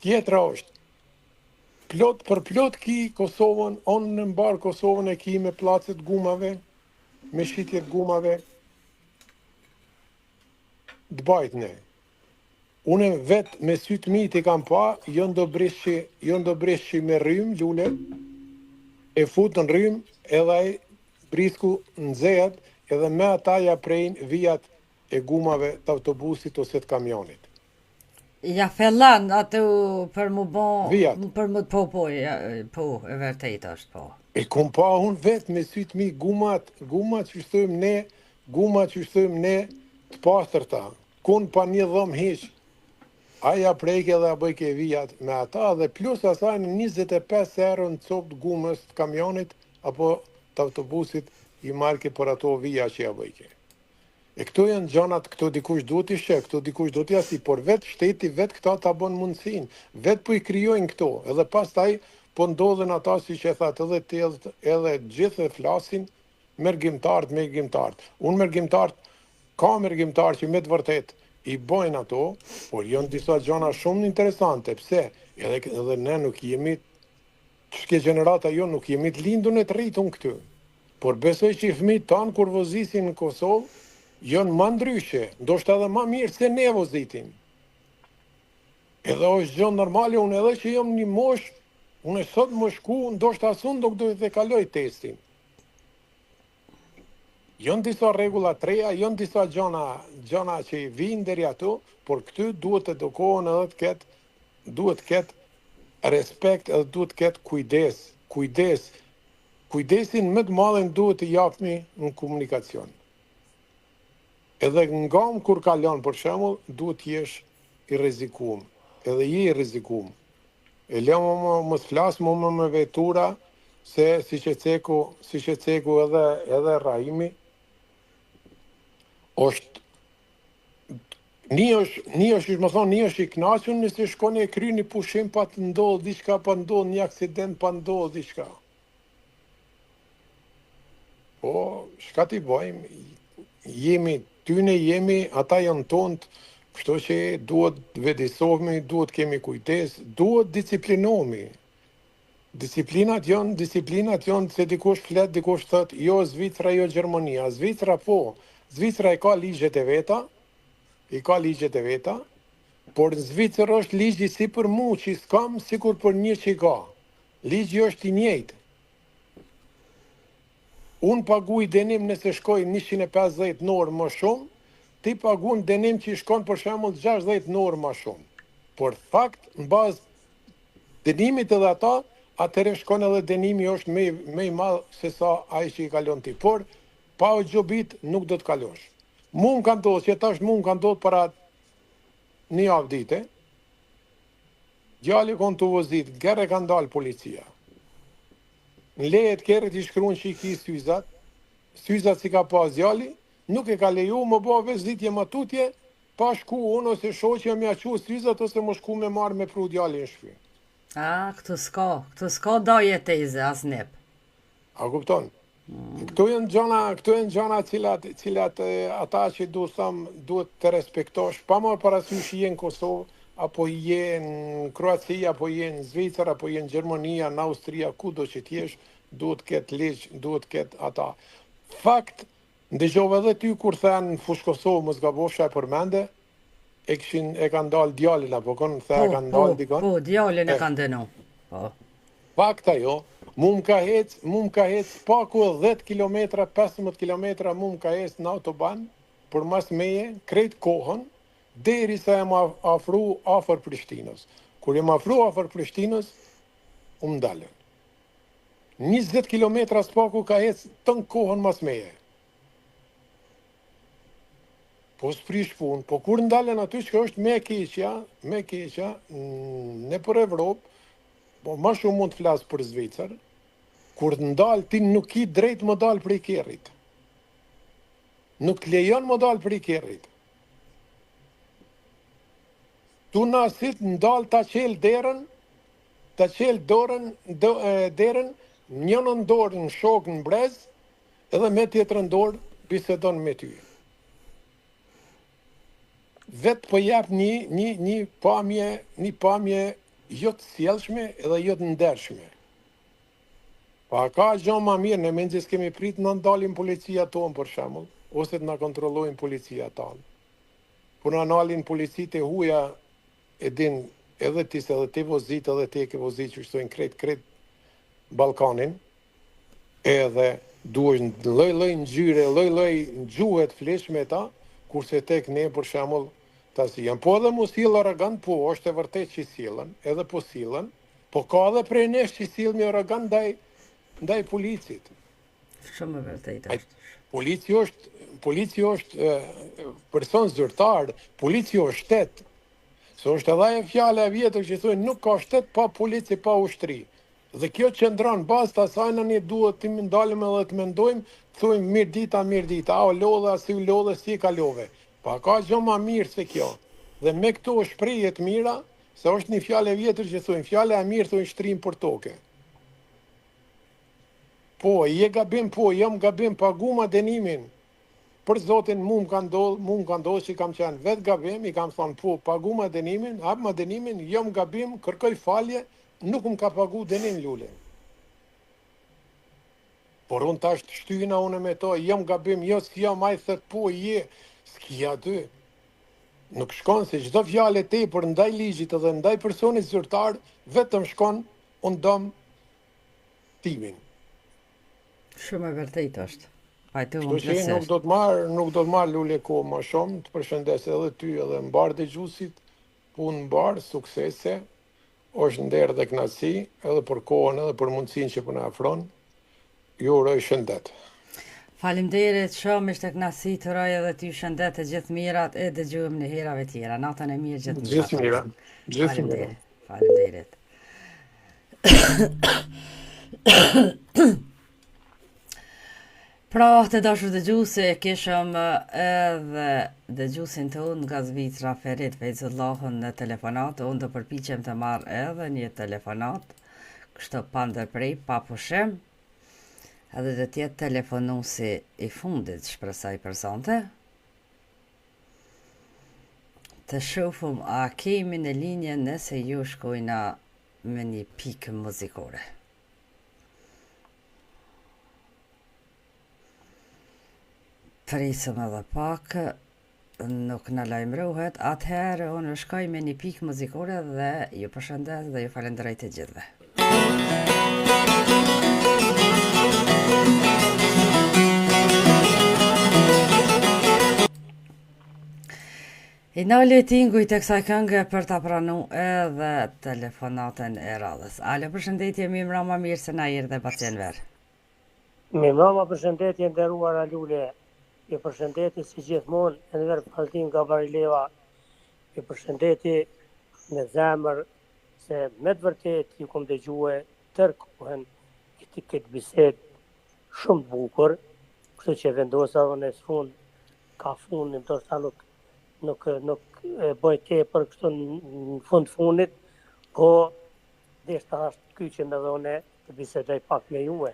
Tjetra është. Plot për plot ki Kosovën, anën e mbarë Kosovën e ki me pllace të gumave, me shitje të gumave, të bajtne. Une vet me sytë mi t'i kam pa, jon do brisqi, jon do brisqi me rrymë, lule, e fut në rrymë, edhe ai brisku nxehet, edhe me ata ja prejnë vijat e gumave të autobusit ose të kamionit. Ja fellon ato për mu bo, Vijat. për mu po po, ja, po, e vërtet është po. E kom pa unë vetë me sytë mi gumat, gumat që thojmë ne, gumat që thojmë ne të pastërta, kun pa një dhomë hiq, ai ja prejke dhe ja bëjke vijat me ata dhe plus asaj në 25 euro në copë të gumës të kamionit apo të autobusit i marrke për ato vija që ja bëjke. E këto janë gjanat, këto dikush duhet t'i sheh, këto dikush duhet t'ia si, por vetë shteti, vetë këta ta bën mundësinë, vetë po i krijojnë këto, edhe pastaj po ndodhen ata siç e thatë edhe ti edhe, edhe gjithë e flasin mërgimtarët, mërgimtarët. Unë mërgimtarët, ka mërgimtarë që me të vërtet i bojnë ato, por janë disa gjana shumë interesante, pse? Edhe, edhe ne nuk jemi Çka gjenerata jonë nuk jemi të lindun e të rritun këtu. Por besoj që fëmijët tanë kur vozisin në Kosovë janë ma ndryshe, ndoshta edhe ma mirë se ne vozitim. Edhe është gjë normale, unë edhe që jam një moshë, unë sot më shku, ndoshta as unë nuk do të kaloj testin. Janë disa rregulla të reja, janë disa gjana, gjana që i vijnë deri ato, por këty duhet të edukohen edhe të ketë duhet të ketë respekt edhe duhet të ketë kujdes, kujdes. Kujdesin më të madhin duhet të japmi në komunikacion. Edhe ngam kur kalon për shembull, duhet të jesh i rrezikum, edhe je i rrezikum. E le më më mos flas më më me vetura se siç e ceku, siç e ceku edhe edhe Rahimi është Një është, një është, me thonë, një është i kënaqur nëse shkon e kryen një pushim pa të ndodhë diçka, pa ndodhë një aksident, pa ndodhë diçka. Po, çka t'i bëjmë, jemi tyne, jemi, ata janë tonët, kështu që duhet vetëdijesohemi, duhet kemi kujdes, duhet disiplinohemi. Disiplinat janë, disiplinat janë se dikush flet, dikush thot, jo Zvicra, jo Gjermania. Zvicra po, Zvicra i ka ligjet e veta, i ka ligjet e veta, por në Zvicër është ligji si për mu që s'kam, sikur për një që ka. Ligji është i njëjtë. Unë paguj dënim nëse shkoj 150 në orë më shumë, ti pagun dënim që shkon për shembull 60 në orë më shumë. Por fakt, në bazë dënimit edhe ata, atëherë shkon edhe dënimi është më më i madh se sa ai që i kalon ti. Por pa u gjobit nuk do të kalosh. Mu më ka ndodhur që tash mu më ka ndodhur para një javë dite. Djali kon tu vozit, n'kerr e ka ndal policia. Në leje të kerrit i shkruan që i ki syzat, syzat s'i ka pas djali, nuk e ka leju më bo vozitje më tutje, Pa shku unë ose shoqja me ja çu syzat ose më shku me marrë me pru djalin në shtëpi. A, këtu s'ka, këtu s'ka daje teze, as nip. A kupton? Mm. Këto janë gjana, këto janë gjana cilat, cilat ata që du tham duhet të respektosh, pa marrë parasysh je në Kosovë, apo je në Kroaci, apo je në Zvicër, apo je në Gjermani, në Austria, kudo që të jesh, duhet të ketë ligj, duhet të ketë ata. Fakt, Ndëgjova edhe ty kur the në Fushë Kosovë mos gabofsha e përmende e kishin e kanë ndalë djalin apo kon the e Po, kanë po, ndalë dikon po, djalin e e kanë dënu. Po. fakt ajo mu më ka hec mu më ka hec paku 10 kilometra 15 kilometra mu më ka hec në autoban përmas meje krejt kohën derisa jam afru afër Prishtinës kur jam afru afër Prishtinës u ndalën 20 kilometra s'paku ka hec tën kohën mas meje. Po s'prish punë, po kur ndalen aty që është me keqja, me keqja, nëpër Evropë, po ma shumë mund të flas për Zvicër, kur të ndal ti nuk ki drejt më dal prej kerrit. Nuk të lejon më dal prej kerrit. Tu nasit ndal ta qel derën, Ta çel dorën, do, derën, njënën dorë në shokë në brez, edhe me tjetrën dorë bisedon me ty. Vetë po jap një një një pamje, një pamje jo të sjellshme edhe jo të ndershme. Po a ka gjo ma mirë, ne mezi s'kemi prit na ndalin policia tonë për shembull, ose të na kontrollojnë policia tanë. Po na nalin policitë e huja e din edhe ti se edhe ti vozit edhe ti e ke vozit që shtojnë krejt krejt Ballkanin, edhe duhesh në lloj lloj ngjyre, lloj lloj gjuhe të flish me ta, kurse tek ne për shembull tash janë po edhe mu sill arrogant, po është e vërtetë që sillen, edhe po sillen, po ka edhe prej nesh që sillemi arrogant ndaj ndaj policit. Shumë e vërtetë është. Polici është polici është person zyrtar, polici është shtet. Se është edhe ajo fjala e vjetër që thonë nuk ka shtet pa polici pa ushtri. Dhe kjo qëndron, bazë të asajna ne duhet të ndalim edhe të mendojmë, të thojmë mirëdita, mirëdita, a u lodhe, a si u lodhe, si e kalove. Po a ka gjë ma mirë se kjo? Dhe me këto shprehje të mira, se është një fjalë e vjetër që thojnë, fjala e mirë thojnë shtrin për toke. Po, je gabim, po, jam gabim, paguma dënimin. Për zotin, mu më ka ndodh, mu më ka ndodh që kam qenë vetë gabim, i kam thonë, po, paguma dënimin, hapma dënimin, jam gabim, kërkoj falje, nuk më ka pagu dënim, Lule. Por unë tash të shtyna unë me to, jam gabim, jo si jam, ai thët po, je, s'ki aty. Nuk shkon se çdo fjalë e tepër ndaj ligjit edhe ndaj personit zyrtar, vetëm shkon unë dëm timin. Shumë e vërtetë është. Pajtohem Kështu që nuk do të marr, nuk do të marr lule kohë më shumë, të përshëndes edhe ty edhe mbarë dëgjuesit, punë mbarë, suksese, është nder dhe kënaqësi edhe për kohën edhe për mundësinë që po na afron. Ju uroj shëndet. Faleminderit shumë, ishte kënaqësi të uroj edhe ty shëndet të gjithë mirat e dëgjohem në herave tjera. Natën e mirë gjithë mirat. Gjithë mirat. Gjithë mirat. Faleminderit. Pra, të dashur dëgjues, e kishëm edhe dëgjuesin tonë nga Zvicra Ferit Fejzullahun në telefonat. Unë do përpiqem të marr edhe një telefonat, kështu pa ndërpre, pa pushim. Edhe do të jetë telefonuesi i fundit, shpresoj për sonte. Të shofum a kemi në linjë nëse ju shkojna me një pikë muzikore. Presim edhe pak, nuk na lajmërohet, atëherë unë shkoj me një pikë muzikore dhe ju përshëndes dhe ju falenderoj të gjithëve. I nali tingujt e kësaj kënge për ta pranu edhe telefonatën e radhës. Alo, përshëndetje, mirëmbrama, mirë se na erdhe Baci Enver. Mirëmbrama, përshëndetje e nderuara Lule. Ju përshëndeti si gjithmonë Enver Fazliu nga Barileva. Ju përshëndeti me zemër se me të vërtetë ju kom dëgjue tërë kohën këtë këtë bisedë shumë të bukur, kështu që vendosa dhe në fund ka fundin, ndoshta nuk nuk nuk e bëj tepër kështu në fund fundit, po deshta të kyçem edhe unë të bisedoj pak me juve.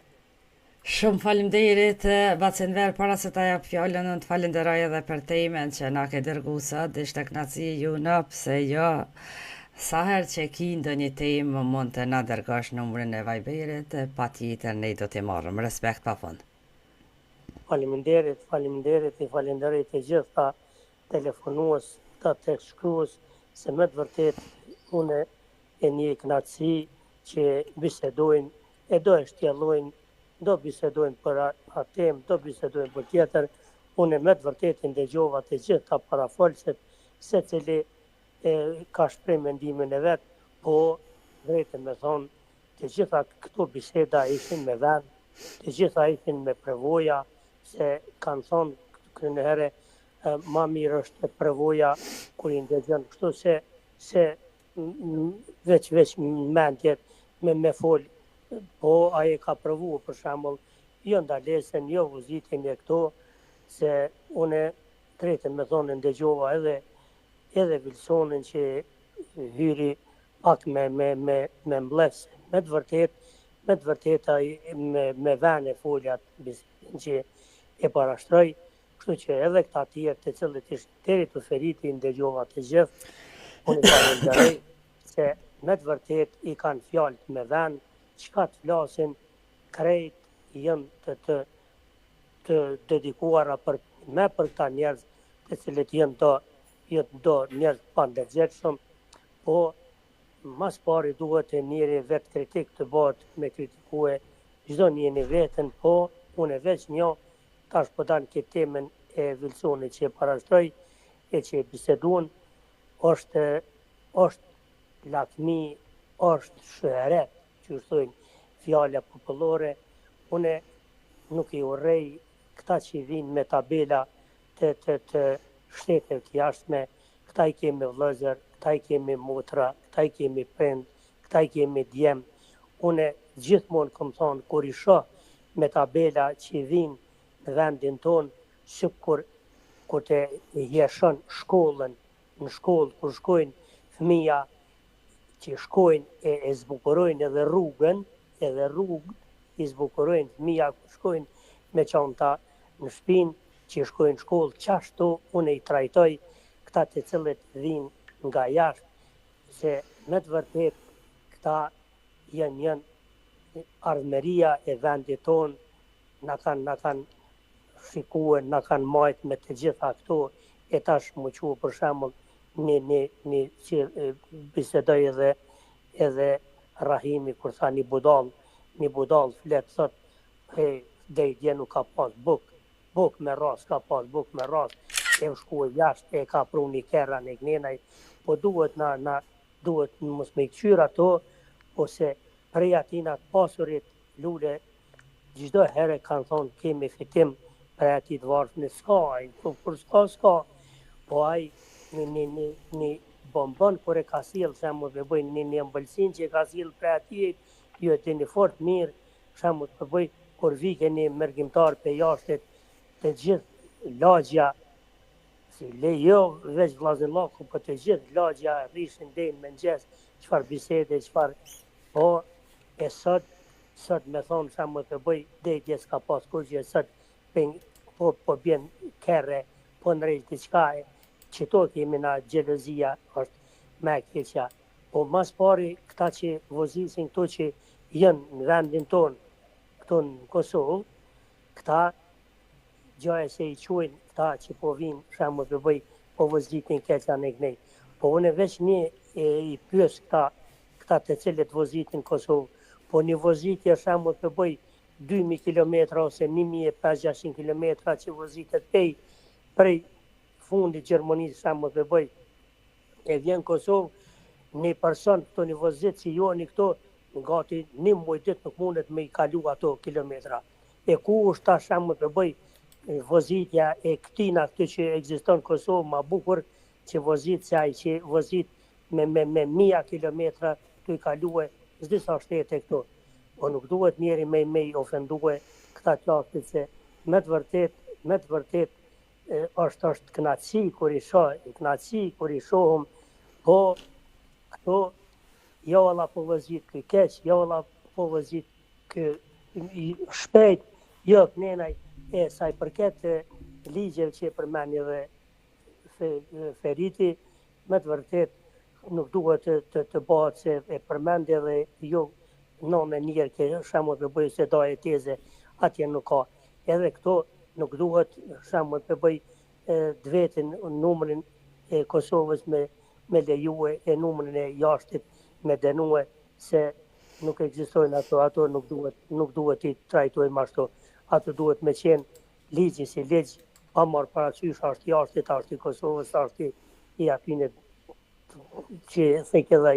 Shumë faleminderit Bac Enver para se ta jap fjalën unë të falenderoj edhe për temën që na ke dërgu sot, ishte kënaqësi jona, pse jo sa herë që ki ndonjë temë mund të na dërgosh numrin e Viberit, patjetër ne do t'i marrim. Respekt pa fund. Faleminderit, faleminderit, i falenderoj të gjithë këta telefonues, këta tekstshkrues, se me të vërtetë unë e ndjej kënaqësi që bisedojnë, e do e shtjellojnë, do bisedojnë për atë temë, do bisedojnë për tjetër, unë me të vërtetë i ndëgjova të gjithë këta parafolësit, secili e ka shpreh mendimin e vet, po drejtë me thonë, Të gjitha këto biseda ishin me vend, të gjitha ishin me përvoja, se kanë thonë kënjëherë ma mirë është përvoja kur i ndëgjon kështu se se veç veç mendjet me me fol po ai e ka provu për shembull jo ndalesën jo vozitjen e këto se une drejtën me thonë ndëgjova edhe edhe Wilsonin që hyri pak me me me me mllef se me të vërtetë me të vërtetë ai me me ven e foli atë bisedën që e parashtroi kështu që edhe këta tjerë të cilët ishin deri te Feriti i ndëgjova të gjithë unë i falenderoj se me të vërtetë i kanë fjalët me vend, çka të flasin krejt janë të të të dedikuara për me për këta njerëz të cilët janë do janë do njerëz të pandërgjegjshëm, po mas pari duhet e njeri vetëkritik të bëhet me kritikue çdo njeri veten, po unë veç një tash po dan këtë temën e Wilsonit që e parashtroj e që e biseduan, është është lakmi, është shyhret, që thojnë fjala popullore, une nuk i urrej këta që vinë me tabela të të të shteteve të jashtme, këta i kemi vëllezër, këta i kemi motra, këta i kemi prind, këta i kemi djem. Une gjithmonë kom thonë, kur i shoh me tabela që vinë në vendin tonë, sikur kur të hijeshon shkollën, në shkollë kur shkojnë fëmija që shkojnë e, e zbukurojnë edhe rrugën, edhe rrugët i zbukurojnë fëmija kur shkojnë me çanta në shpinë, që shkojnë në shkollë, qashtu unë i trajtoj këta të cilët vinë nga jashtë, se me të vërtet këta janë janë ardhmëria e vendit tonë, na kanë na kanë shikue, na kanë majt me të gjitha këto, e tash më qu për shembull një një një që bisedoj edhe edhe Rahimi kur tha një budall, një budall flet thot, he dej dje nuk ka pas buk, buk me ras, ka pas buk me ras, e u shku jashtë e ka pru një kerr e gnenaj, po duhet na na duhet mos me i kqyr ato, ose prej atina të pasurit lule Çdo herë kanë thonë kemi fitim prej atij të varfnit s'ka ai, po kur s'ka s'ka. Po ai një një një një bombon kur e ka sjell shembull me bëj një një ëmbëlsinë që e ka sjell prej atij, ju e dini fort mirë, shembull të bëj kur vike një mërgimtar prej jashtit të gjithë lagja si le jo veç vllaznillaku, po të gjithë lagja rrishin deri në mëngjes, çfarë bisede, çfarë po e sot Sot me thonë sa më të bëj dej dje s'ka pas kurgjë sot peng po po bjen kerre po ndreq diçka e qito kemi na xhelozia është më e keqja po mas pari këta që vozisin këto që janë në vendin tonë këtu në Kosovë këta gjoja se i quajnë këta që po vinë shembull të bëj po vozitin keq anë kënej. Po unë veç një e, i pyes këta, këta të cilët vozitin Kosovë, po një vozitje shembull të bëj 2000 km ose 1500 km që vozitet pej prej fundit Gjermanisë shembull të bëj e vjen Kosovë një person këto një vozit si joni këto në gati një muaj ditë nuk mundet me i kalu ato kilometra. E ku është tash shembull të bëj vozitja e këtina këtu që ekziston në Kosovë ma bukur që vozit se ai që vozit me, me, me mija kilometra tu i kalue s'disa shtete këtu. Po nuk duhet njeri me, me i ofendue këta t'jashtit se me të vërtet, me të vërtet është është kënaqësi kur i shoh, kënaqësi kur i shohum, po këto jo valla po vozit ky keq, jo valla po vozit ky shpejt, jo kënenaj, e sa i përket ligjeve që e përmendi edhe Feriti, me të vërtet nuk duhet të, të, të bëhet se e përmendi edhe jo nënë e njerë ke shembull të bëj se daje teze, atje nuk ka. Edhe këto nuk duhet shembull të bëj të vetin numrin e Kosovës me, me lejue e numrin e jashtit me denue se nuk ekzistojnë ato, ato nuk duhet, nuk duhet t'i trajtojmë ashtu. Ato duhet me qenë ligji si ligj, pa marrë parasysh a është jashtit, a është i Kosovës, a është i atyne që theke edhe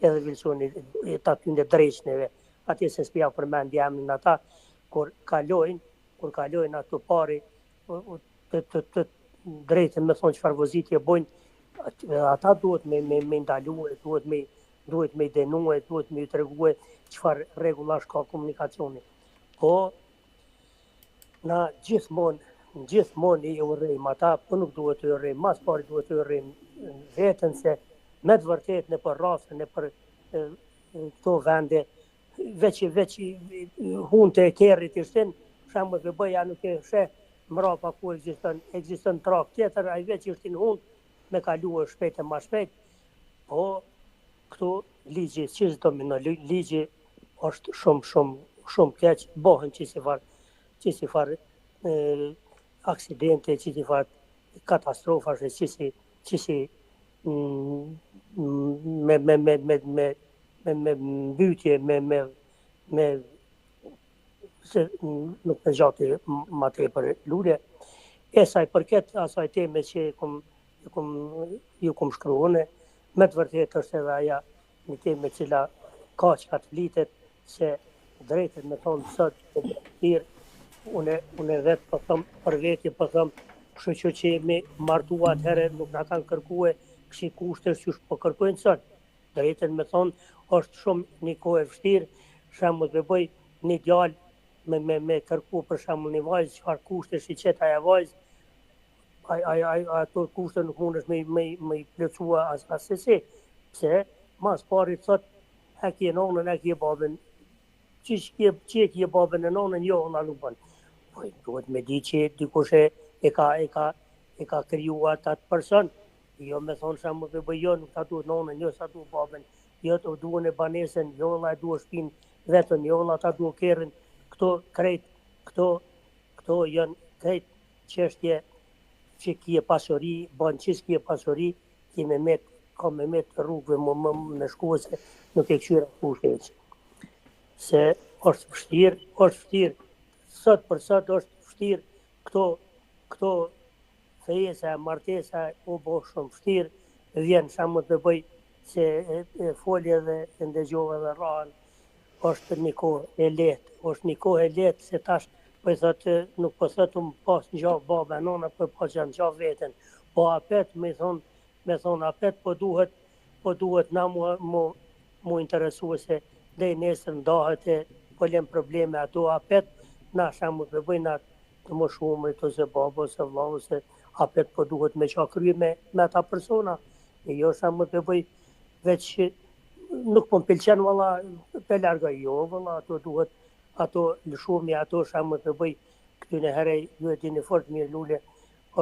edhe Wilsoni të atyne dreqneve, atje se s'pja përmendi emrin ata, kur kalojnë, kur kalojnë ato pari, të, të, të drejtën me thonë çfarë vozitje bojnë, ata duhet me, me, me ndalue, duhet me, duhet me denue, duhet me i tregue çfarë rregullash ka komunikacioni. Po, na gjithmonë, gjithmonë i urrejmë ata, po nuk duhet të urrejmë, mas pari duhet të urrejmë veten se me të vërtetë nëpër rrathë, nëpër këto vende, veç veç huntë e kerrit i shtin, shembull të bëj, a nuk e sheh mrapa ku ekziston, ekziston trak tjetër, ai veç i shtin hunt me kalue shpejt e ma shpejt, po këtu Ligji që s'dominon ligji është shumë shumë shumë keq, bëhen qisi farë qisi farë aksidente, qisi farë katastrofash e qisi qisi mm, me me me me me me me mbytje me me me se nuk me zgjati ma tepër lule. E sa i përket asaj teme që e kum, e kum, ju kum shkru une, me të vërtetë është edhe aja një temë e cila ka çka të flitet se drejtën me thonë sot po vështirë, une, une vetë po thom për veti po thom kështu që që jemi martu atëherë nuk na kanë kërkue kësi kushtesh qysh po kërkojnë sot. Drejtën me thonë është shumë një kohë e vështirë, shembull të bëj një djalë me me me kërku për shembull një vajzë, çfarë kushtesh i qet aja vajzë, ai ai ai ato kushte nuk mundesh me me me i plotësua as assesi. Pse? Mas pari thot e ke nonën, e ke babën. Qysh ke që e ke babën e nonën, jo valla nuk bën. Po duhet me di që dikush e, e ka e ka e ka kriju atë atë person. Jo me thonë shembull të bëj jo nuk ta duhet nonën, jo s'ta duhet babën, jo të duhen e banesën, jo valla e duhet shtëpinë vetën, jo valla ta duhet kerrin. Këto krejt, këto këto janë krejt çështje që kje pasuri, bën që s'kje pasuri, ki me met, ka me met rrugëve më, më, me shku se nuk e kqyra kushtet. Se është vështirë, është vështirë, sot për sot është vështirë këto, këto fejesa, martesa u bo shumë vështirë, vjen shembull të bëj se e, e foli edhe e ndëgjova edhe rrahën, është një kohë e lehtë, është një kohë e lehtë se tash po i thotë nuk po thotë unë pas në qafë baba e nona, po e pas në qafë veten. Po apet me thon, me thon apet po duhet, po duhet na mu mu mu interesue se dej nesër ndahet e po lën probleme ato apet na shembull të bëjnë atë të moshumit ose baba ose vlla ose apet po duhet me qa krye me, me ata persona e jo shembull të bëj veç nuk po më pëlqen valla pe largoj jo valla ato duhet ato lëshumi ato shembull të bëj këtyne herë ju e dini fort mirë lule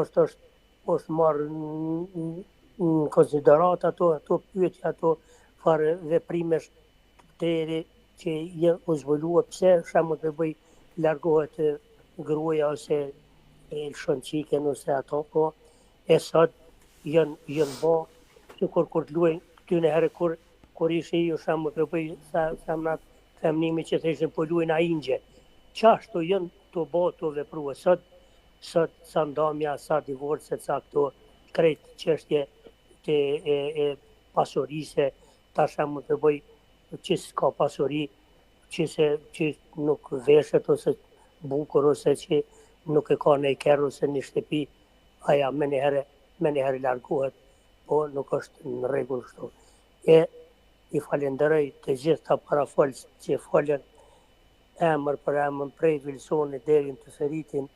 është është është marrë në konsiderat ato ato pyetje ato farë veprimesh deri që je u zbulua pse shembull të bëj largohet gruaja ose e lëshon çikën ose ato po e sot janë janë bo sikur kur të luajnë këtyne herë kur kur ishe ju shembull të bëj sa femnat femnimi që theshin po luajnë ainxhe qashtu janë të bo të veprua sot sot sa ndamja sa divorce sa këto krejt çështje të e, e pasurise tash shembull të bëj që s'ka pasuri që se që nuk veshet ose bukur ose që nuk e ka një kerr ose një shtëpi aja menjëherë menjëherë largohet po nuk është në rregull kështu e i falenderoj të gjithë ta parafolës që folën emër për emër prej Wilsonit deri në të Feritin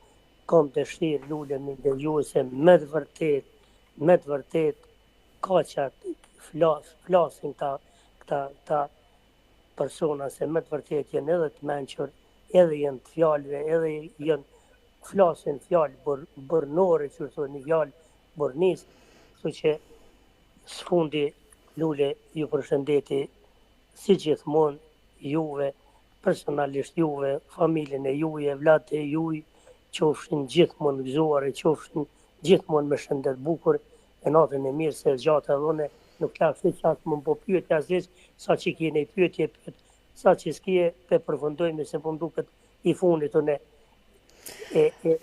kom dëshirë lule me ndëgju se me të vërtet me të vërtet ka që flas, flasin këta, këta, këta persona se me të vërtet janë edhe të mençur, edhe janë të fjalëve, edhe janë flasin fjalë bur, burnore, që thonë një fjalë burrnis, kështu që së fundi Lule ju përshëndeti si gjithmonë juve, personalisht juve, familjen e juaj, evlatët e juaj, qofshin gjithmonë gëzuar e qofshin gjithmonë me shëndet bukur e natën e mirë se e zgjata edhe unë nuk la hiç as më bo pyetje as hiç sa që ke një pyetje pyet sa që s'ke pe përfundojmë se po më duket i fundit unë e e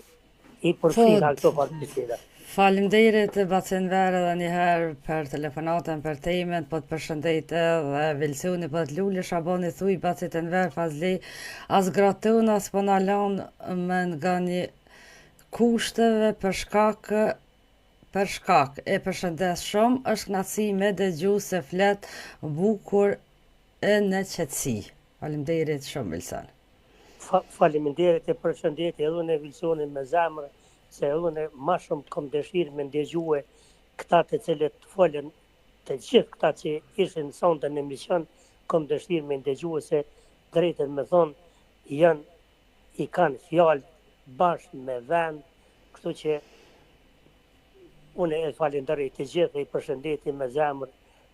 i përfshina këto farë biseda. Faleminderit Bac Enver edhe një herë për telefonatën, për temën, po të përshëndet edhe Vilsoni, po të Lule Shabani thuj Bacit Enver Fazli, as gratë tona s'po na lanë me nga një kushteve për shkak për shkak e përshëndes shumë, është knaqësi me dëgju se flet bukur e në qetësi. Faleminderit shumë Vilson. Fa, faleminderit e përshëndetje edhe unë Vilsonin me zemër, se edhe unë ma shumë kom dëshirë me ndëgjue këta të cilët folën, të gjithë këta që ishin sonte në emision, kom dëshirë me ndëgjue se drejtën me thonë, janë i kanë fjalët bash me vend, kështu që unë e falenderoj të gjithë dhe i përshëndeti me zemër.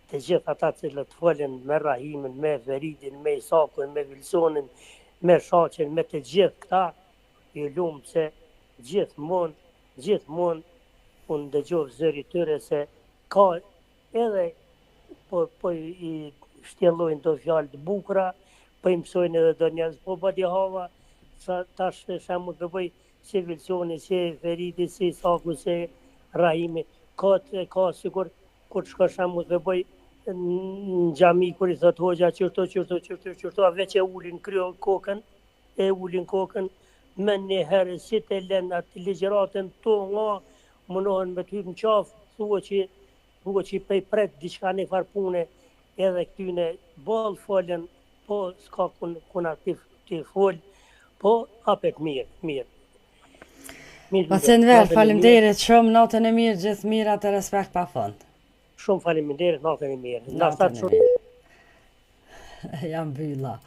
Të gjithë ata të cilët folën me Rahimin, me Feridin, me Isakun, me Vilsonin, me Shaqin, me të gjithë këta, ju lumtë se gjithmonë, gjithmonë u ndëgjoftë zëri i tyre se ka edhe po po i shtjellojnë do fjalë të bukura, po i mësojnë edhe do njerëz, po badihava, sa tash shembull të bëj si Vilsoni, si Feridi, si Isaku, si Rahimi, ka të, ka sikur kur të shkosh shembull të bëj në xhami kur i thot hoxha qështu qështu qështu qështu a veç e ulin krye kokën e ulin kokën menjëherë si të lënë atë ligjëratën tu nga munohen me të hypë në qafë thua që thua që pe pret diçka një farë pune edhe këtyne boll folën po s'ka kun kuna ti ti fol po apet mirë mirë Mirë, Po Enver, faleminderit shumë, natën e mirë, gjithë mirat e respekt pa fund. Shumë faleminderit, natën e mirë. Natën e mirë. Jam bylla.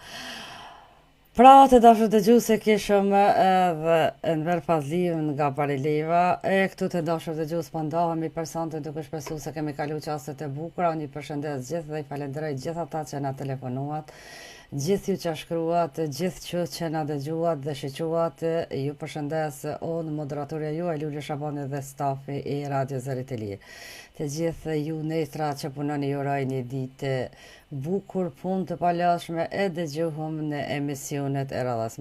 Pra të dashur dëgjues e kishëm edhe Enver Fazliun nga Barileva e këtu të dashur dëgjues po ndahemi për sonte duke shpresu se kemi kalu çastet e bukura unë i përshëndes gjithë dhe i falenderoj gjithë ata që na telefonuat gjithë ju që shkruat gjithë ju që na dëgjuat dhe shiquat ju përshëndes unë moderatorja juaj Lule Shabani dhe stafi i Radio Zërit të Lirë të gjithë ju nestra që punoni ju uroj një ditë bukur, punë të palodhshme e dëgjohem në emisionet e radhës.